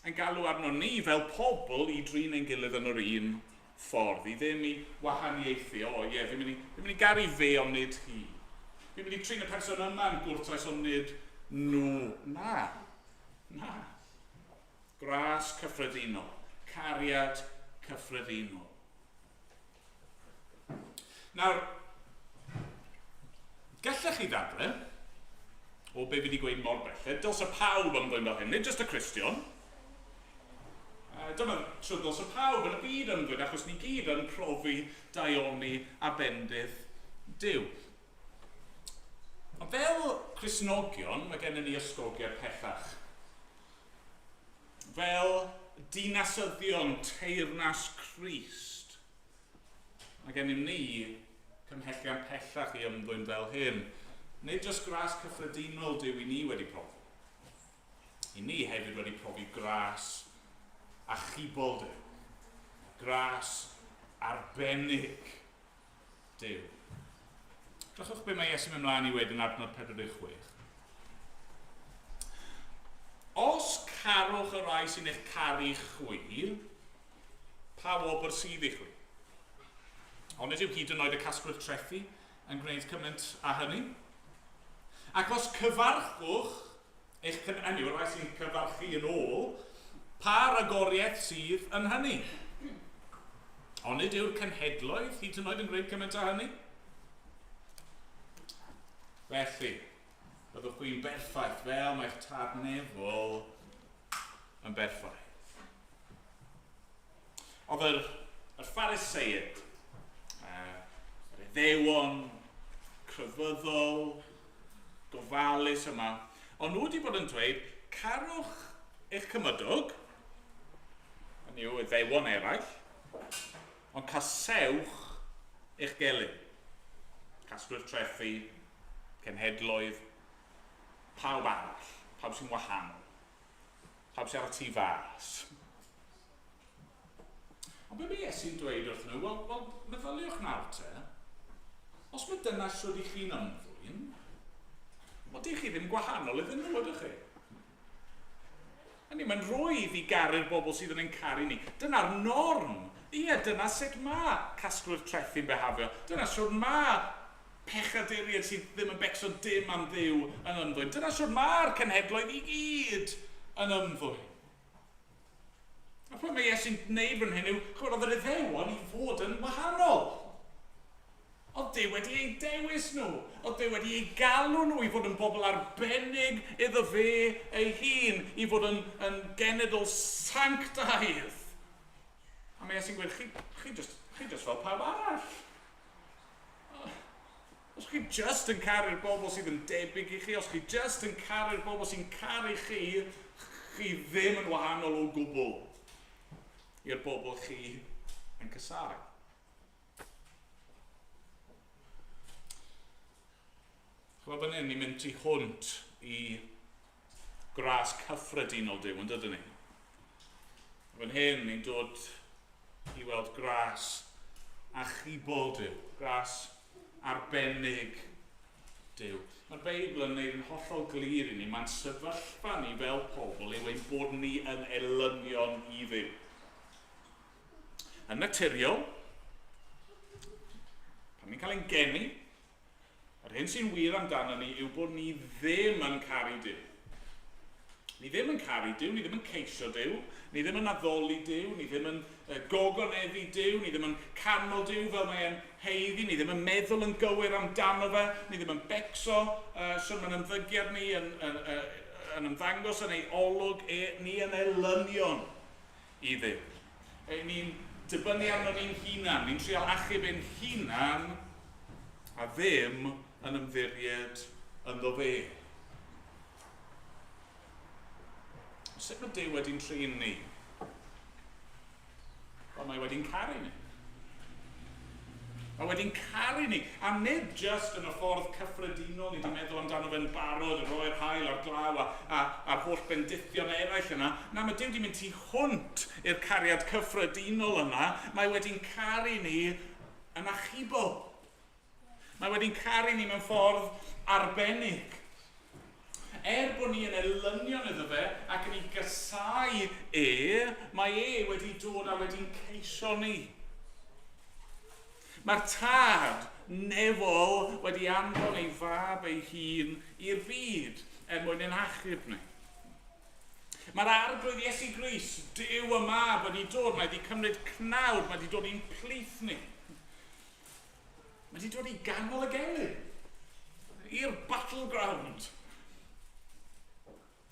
yn galw arno ni fel pobl i drin ein gilydd yn yr un ffordd, i ddim i wahaniaethu, o ie, fi'n mynd i, fi mynd i garu fe ond nid hi. Fi'n mynd i trin y person yma yn gwrtais ond nid nhw. Na, na. Gras cyffredinol, cariad cyffredinol. Nawr, gallech chi ddadle, o be fi wedi gweud mor belled, dylse pawb ymddwyn fel hyn, nid jyst y Cristion. Dyma tro dylse pawb yn y byd ymddwyn, achos ni gyd yn profi daioni a bendith Duw. Ond fel Cristnogion, mae gennym ni ysgogiad pellach. Fel dinasyddion teyrnas Crist, mae gennym ni cymhelliant pellach i ymddwyn fel hyn. Nid jyst gras cyffredinol Duw i ni wedi profi. I ni hefyd wedi profi gras achubol Duw. Gras arbennig Duw. Drychwch be mae Iesu'n mynd mlaen i weud yn adnod 46. Os carwch y rhai sy'n eich caru chwi, pa wobr sydd i chwi? Ond nid yw hyd yn oed y casglwyr trethi yn gwneud cymaint â hynny. Ac os cyfarchwch eich cynhenid, y rhai sy'n cyfarchu yn ôl, pa ragoriaeth sydd yn hynny? Onid yw'r cenhedloedd hyd yn oed yn gwneud cymaint â hynny? Felly, byddwch chwi'n berffaith fel mae'ch tad nefol yn berffaith. Oedd yr, yr Phariseid, yr Iddewon crefyddol, gofalus yma, ond nhw wedi bod yn dweud, carwch eich cymydog, hynny yw, Iddewon eraill, ond casewch eich gelyn. Casglu'r trethi, cenhedloedd, pawb arall, pawb sy'n wahanol, pawb sy'n ar y tu fas. Ond be mae Iesu'n dweud wrthyn nhw? Wel, wel, meddyliwch nawr te. Os mae dyna siwr i chi'n ymddwyn, wel, dych chi ddim gwahanol iddyn nhw, ydych chi? Hynny, mae'n rwydd i garu'r bobl sydd yn ein caru ni. Dyna'r norm. Ie, dyna sut mae casglwyr trethi'n behafio. Dyna siwr mae pechaduriaid sydd ddim yn becso dim am Dduw yn ymddwyn. Dyna shwt mae'r cenhedloedd i gyd yn ymddwyn. A pwy mae Iesu'n gwneud fan hyn yw, chymod, oedd yr Iddewon i fod yn wahanol. Oedd Duw wedi eu dewis nhw. Oedd Duw wedi eu galw nhw i fod yn bobl arbennig iddo fe ei hun, i fod yn, yn genedl sanctaidd. A mae Iesu'n gweud, chi, chi, just, chi just fel pawb arall. Os chi just yn caru'r bobl sydd yn debyg i chi, os chi just yn caru'r bobl sy'n caru chi, chi ddim yn wahanol o gwbl i'r bobl chi yn casau. Chymod fan hyn, ni'n mynd tu hwnt i gras cyffredinol Duw, yn dydyn ni? Fan hyn, ni'n dod i weld gras achubol Duw, gras arbennig Duw. Mae'r Beibl yn gwneud yn hollol glir i ni, mae'n sefyllfa ni fel pobl yw ein bod ni yn elynion i Dduw. Yn naturiol, pan ni'n cael ein geni, yr hyn sy'n wir amdano ni yw bod ni ddim yn caru Duw. Ni ddim yn caru Duw, ni ddim yn ceisio Duw, ni ddim yn addoli Duw, ni ddim yn gogoneddu Duw, ni ddim yn canmol Duw fel mae e'n haeddu, ni ddim yn meddwl yn gywir amdano fe, ni ddim yn becso uh, sut mae'n ymddygiad ni yn, yn, yn, yn ymddangos yn ei olwg e, ni yn elynion i Dduw. Ei ni'n dibynnu arno ni'n hunan, ni'n trial achub ein hunan a ddim yn ymddiried ynddo fe. Sut mae Duw wedi'n trin ni? Wel, mae wedi'n caru ni. Mae wedi'n caru ni, a nid jyst yn y ffordd cyffredinol ni wedi meddwl amdano fe'n barod, yn rhoi'r haul a'r glaw a, a, a'r holl bendithion eraill yna. Na, mae Duw wedi mynd tu hwnt i'r cariad cyffredinol yna. Mae wedi'n caru ni yn achubol. Mae wedi'n caru ni mewn ffordd arbennig. Er bod ni yn elynion iddo fe ac yn ei gasáu e, mae e wedi dod a wedi'n ceisio ni. Mae'r tad nefol wedi anfon ei fab ei hun i'r byd er mwyn ein achub ni. Mae'r Arglwydd Iesu Grist, Duw y Mab, wedi dod, mae wedi cymryd cnawd, mae wedi dod i'n plith ni. Mae wedi dod i ganol y gelyn, i'r battleground.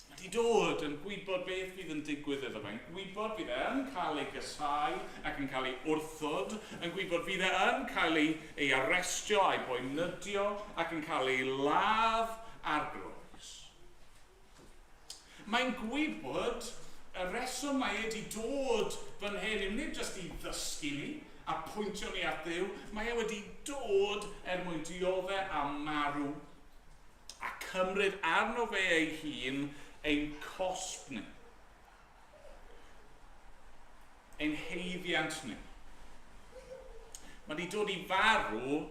Mae wedi dod yn gwybod beth fydd yn digwydd iddo fe, yn gwybod fydd e yn cael ei gysau ac yn cael ei wrthod, yn gwybod fydd e yn cael ei, ei arestio a'i boenydio ac yn cael ei ladd ar groes. Mae'n gwybod y rheswm mae e wedi dod fan hyn yw nid jyst i ddysgu ni a pwyntio ni at Dduw, mae e wedi dod er mwyn diodde a marw a cymryd arno fe ei hun ein cosb ni, ein haeddiant ni. Mae wedi dod i farw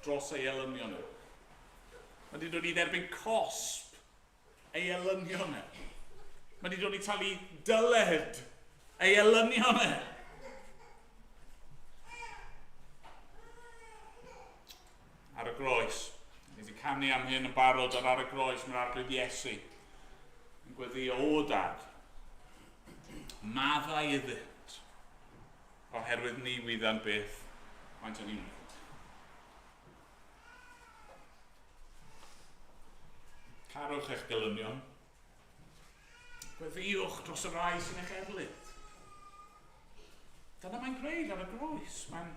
dros ei elynion e. Mae wedi dod i dderbyn cosb ei elynion e. Mae wedi dod i talu dyled ei elynion e. Ar y groes. Ni wedi canu am hyn yn barod, ond ar y groes mae'r Arglwydd Iesu yn gweddio, o dad, maddau iddynt, oherwydd ni wyddan beth maent yn ei wneud. Carwch eich gelynion. Gweddïwch dros y rhai sy'n eich erlid. Dyna mae'n gwneud ar y groes. Mae'n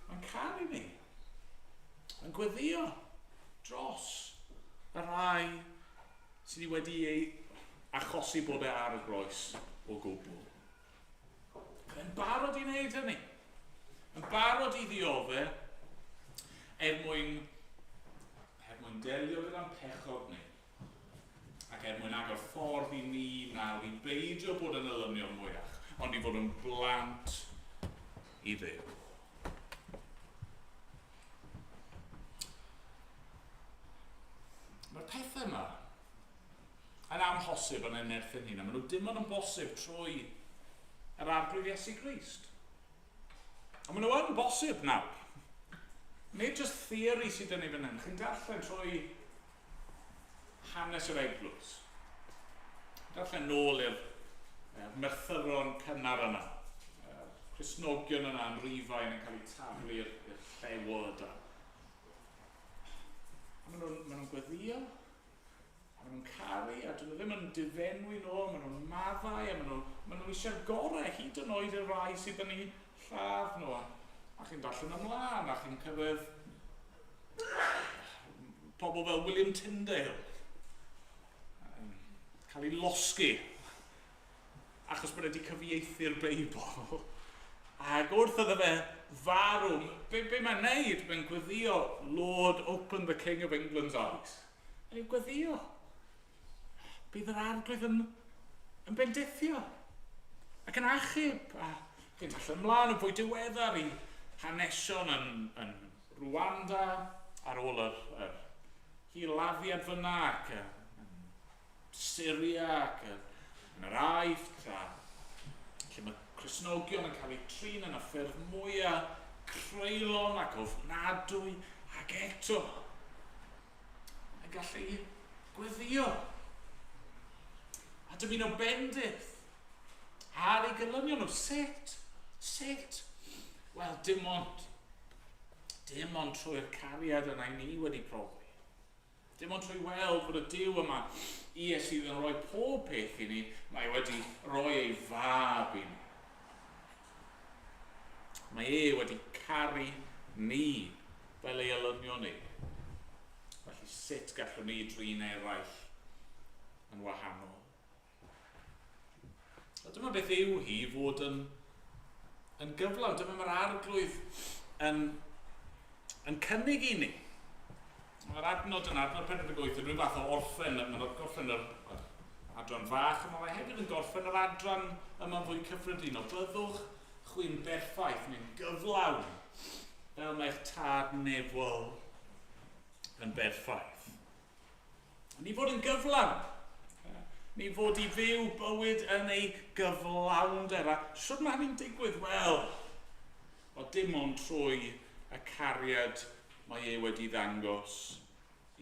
mae caru ni. Mae'n gweddio dros y rhai sydd wedi ei achosi bod e ar y groes o gwbl. Yn barod i wneud hynny. Yn barod i ddiodde er mwyn, er mwyn delio gyda'n pechod ni. Ac er mwyn agor ffordd i ni nawr i beidio bod yn elynion mwyach, ond i fod yn blant i Dduw. Mae'r pethau yma yn amhosib yn ein nerth ein hunain. Maen nhw dim ond yn bosib trwy yr Arglwydd Iesu Grist. A maen nhw yn bosib nawr. Nid just theory sydd yn ei fan hyn. Chi'n darllen trwy hanes yr eglwys. Darllen nôl i'r merthyron cynnar yna. Cristnogion yna yn Rufain yn cael eu taflu i'r llewod. A maen nhw'n gweddio, a maen nhw'n caru, a dyn nhw ddim yn difenwi nhw, maen nhw'n maddau, a maen nhw eisiau'r gorau hyd yn oed i'r rai sydd yn eu lladd nhw. A chi'n darllen ymlaen, a chi'n cyrraedd pobl fel William Tyndale. Cael ei losgi achos bod wedi cyfieithu'r Beibl. Ac wrth iddo fe farw, be mae'n neud? Mae'n gweddio, "Lord, open the King of England's eyes." Mae'n gweddio. Bydd yr Arglwydd yn bendithio ac yn achub. A chi'n darllen ymlaen yn fwy diweddar i hanesion yn Rwanda ar ôl yr hil-laddiad fyna ac yn Syria ac yn yr Aifft a lle mae Cristnogion yn cael eu trin yn y ffyrdd mwyaf creulon ac ofnadwy, ac eto yn gallu gweddio a dymuno bendith ar ei gelynion nhw. Sut? Sut? Wel, dim ond trwy'r cariad yna i ni wedi profi. Dim ond trwy weld fod y Duw yma, ie, sydd yn rhoi pob peth i ni, mae wedi rhoi ei fab i ni. Mae e wedi caru ni fel ei elynion ni. Felly sut gallwn ni drin eraill yn wahanol? A dyma beth yw hi fod yn gyflawn. Dyma mae'r Arglwydd yn cynnig i ni. Mae'r adnod yn adnod 48 yn rhyw fath o orffen, mae'n gorffen yr adran fach, ond mae hefyd yn gorffen yr adran yma'n fwy cyffredinol. Byddwch chwi'n berffaith neu'n gyflawn, fel mae'ch Tad nefol yn berffaith. Ni fod yn gyflawn. Ni fod i fyw bywyd yn ei gyflawnder. A sut mae hynny'n digwydd? Wel, o dim ond trwy y cariad mae e wedi ddangos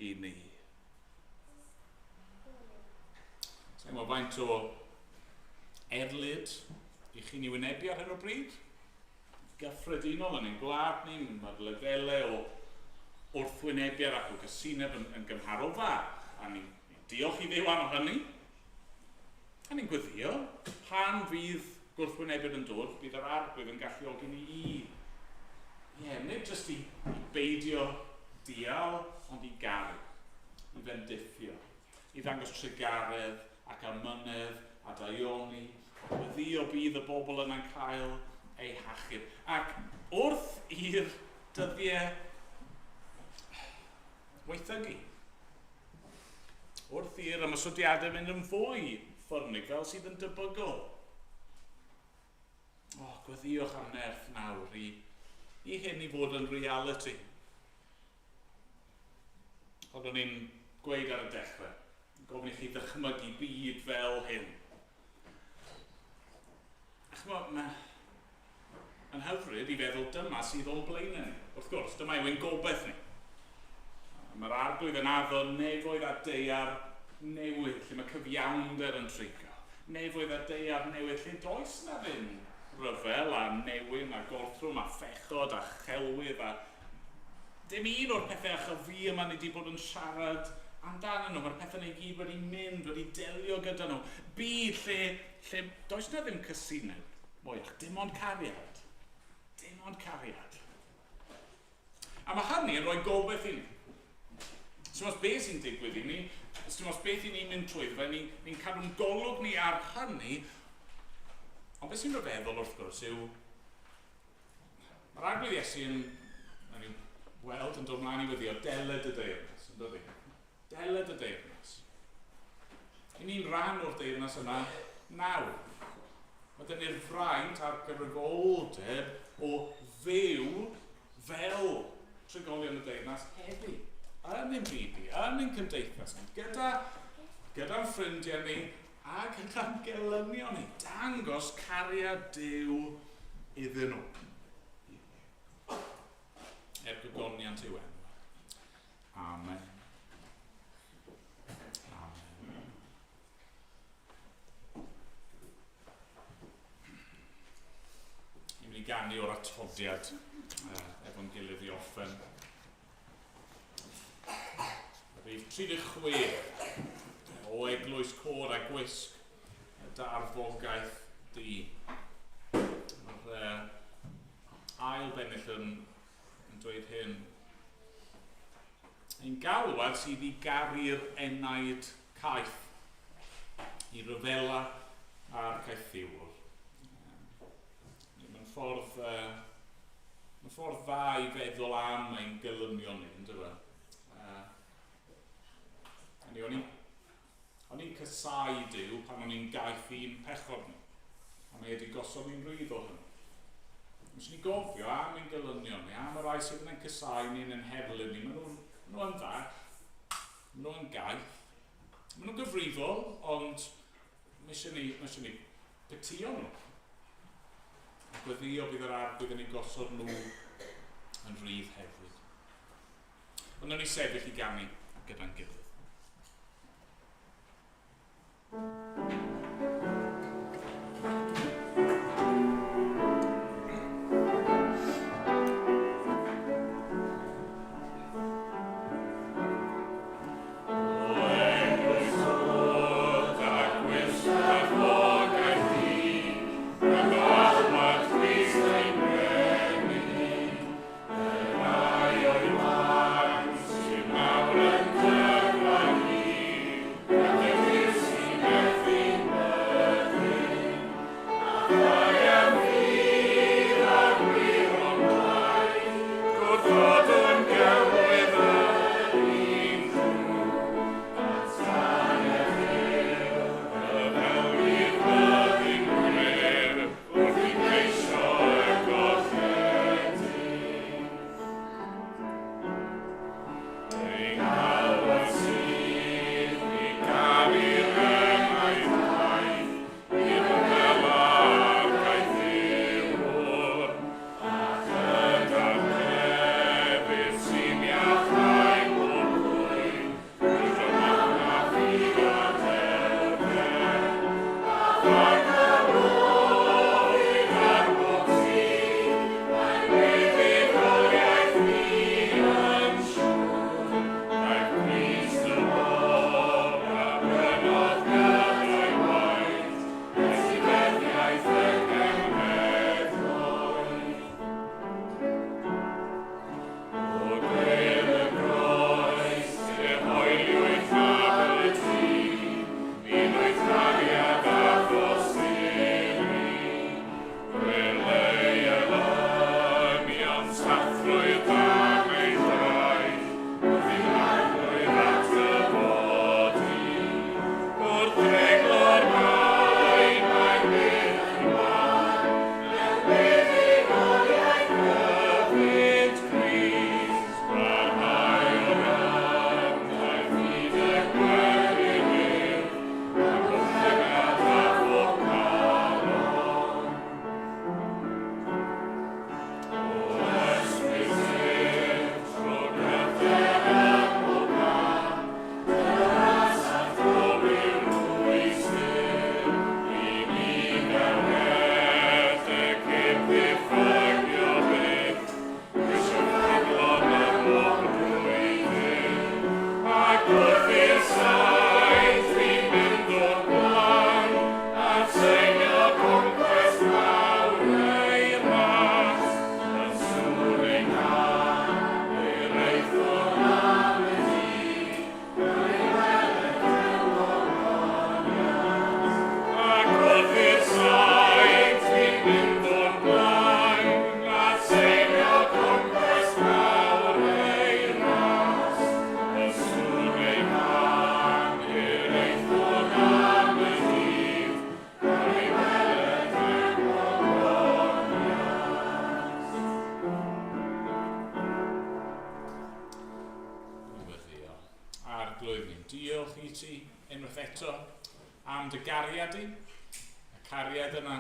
i ni. Sa'n gwybod faint o erlid i chi'n ei wynebu ar hyn o bryd? Gyffredinol yn ein gwlad ni, mae'r lefelau o wrthwynebiad ac o gasineb yn gymharol fach. A ni'n ni diolch i Dduw am hynny. A ni'n gweddio, pan fydd gwrthwynebiad yn dod, bydd yr Arglwydd yn galluogi ni i, ie, nid jyst i beidio dial, ond i garu, i fendithio, i ddangos trugaredd ac amynedd a daioni, gweddio bydd y bobl yna'n cael eu hachub. Ac wrth i'r dyddiau waethygu, wrth i'r ymosodiadau fynd yn fwy ffyrnig, fel sydd yn debygol, o, oh, gweddiwch am nerth nawr i hyn i fod yn reality. Oeddwn ni'n gweud ar y dechrau, gofyn i chi ddychmygu byd fel hyn. A chymod, mae yn hyfryd i feddwl dyma sydd o'n blaenau ni. Wrth gwrs, dyma yw ein gobaith ni. Mae'r Arglwydd yn addo nefoedd a daear newydd, lle mae cyfiawnder yn trigo. Nefoedd a daear newydd, lle does na ddim rhyfel a newyn a gorthrwm a phechod a chelwydd a dim un o'r pethau ach fi yma ni wedi bod yn siarad amdanyn nhw. Mae'r pethau yna i gyd wedi mynd, wedi delio gyda nhw. Byd lle does na ddim casineb mwyach, dim ond cariad. Dim ond cariad. A mae hynny yn rhoi gobaith i ni. So os beth sy'n digwydd i ni, so os beth i ni'n mynd trwy, fe ni'n ni cadw'n golwg ni ar hynny, ond beth sy'n rhyfeddol wrth gwrs yw, mae'r Arglwydd Iesu yn, yn ni'n weld yn dod mlaen i weddio, "Deled y deyrnas", yn dydi? Deled y deyrnas. I ni'n rhan o'r deyrnas yna nawr. Mae dyn ni'r fraint a'r gyfrifoldeb o fyw fel trigolion y deyrnas heddi. Yn ein byd ni, yn ein cymdeithas ni, gyda'n ffrindiau ni a gyda'n gelynion ni. Dangos cariad Duw iddyn nhw. Er gogoniant Ogoniant i'w enw. Amen. Amen. Ni'n mynd i ganu o'r atodiad efo'n gilydd i orffen. Rhif 36 o Eglwys Côr a Gwisg dy arfogaeth di. Mae'r ail bennill yn, yn dweud hyn. Ein galwad sydd i garu'r enaid caeth, i ryfela a'r caethiwr. Mae'n ffordd, mae'n ffordd dda i feddwl am ein gelynion ni, yn dweud? O'n i'n o'n i'n casau Duw pan o'n i'n gaeth i'n pechod ni. A mae wedi gosod ni'n rhydd o hynny. Os ni gofio am ein gelynion ni, am y rai sydd yn ein casau ni yn ein herlyn ni, maen nhw'n nhw yn ddall, maen nhw'n gaeth, maen nhw'n gyfrifol, ond mae eisiau ni, mae eisiau ni petio nhw. A gweddio bydd yr arglwydd yn eu gosod nhw yn rhydd hefyd. Ond nawn ni sefyll i ganu gyda'n gilydd.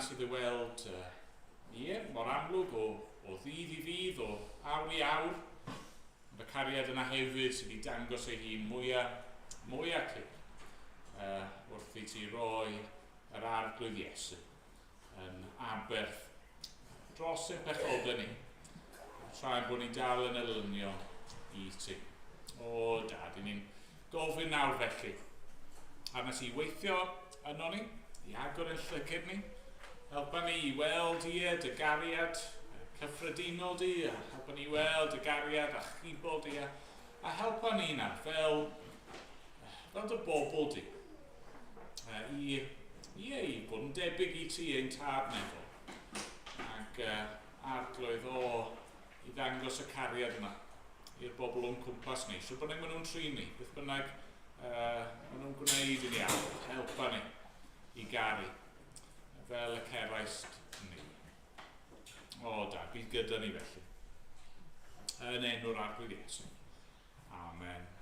Sydd i weld, ie, mor amlwg o, o ddydd i ddydd, o awr i awr. cariad yna hefyd sydd wedi dangos ei hun mwyaf, mwyaf clir wrth i ti roi yr Arglwydd Iesu yn aberth dros ein pechodau ni, tra ein bod ni'n dal yn elynion i ti. O, Dad, i ni'n gofyn nawr felly, arna ti weithio yno ni, i agor ein llygid ni, helpa ni i weld, ie, dy gariad cyffredinol di, a helpa ni i weld dy gariad a chibol di, a helpa ni na fel dy bobl di, i, ie, i bod yn debyg i ti ein Tad nefol. Ac Arglwydd, o, i ddangos y cariad yna i'r bobl o'n cwmpas ni. Sut bynnag maen nhw'n trin ni, beth bynnag maen nhw'n gwneud i ni awr, helpa ni i garu fel y ceraist ni. O, Dad, bydd gyda ni felly. Yn enw'r Arglwydd Iesu. Amen.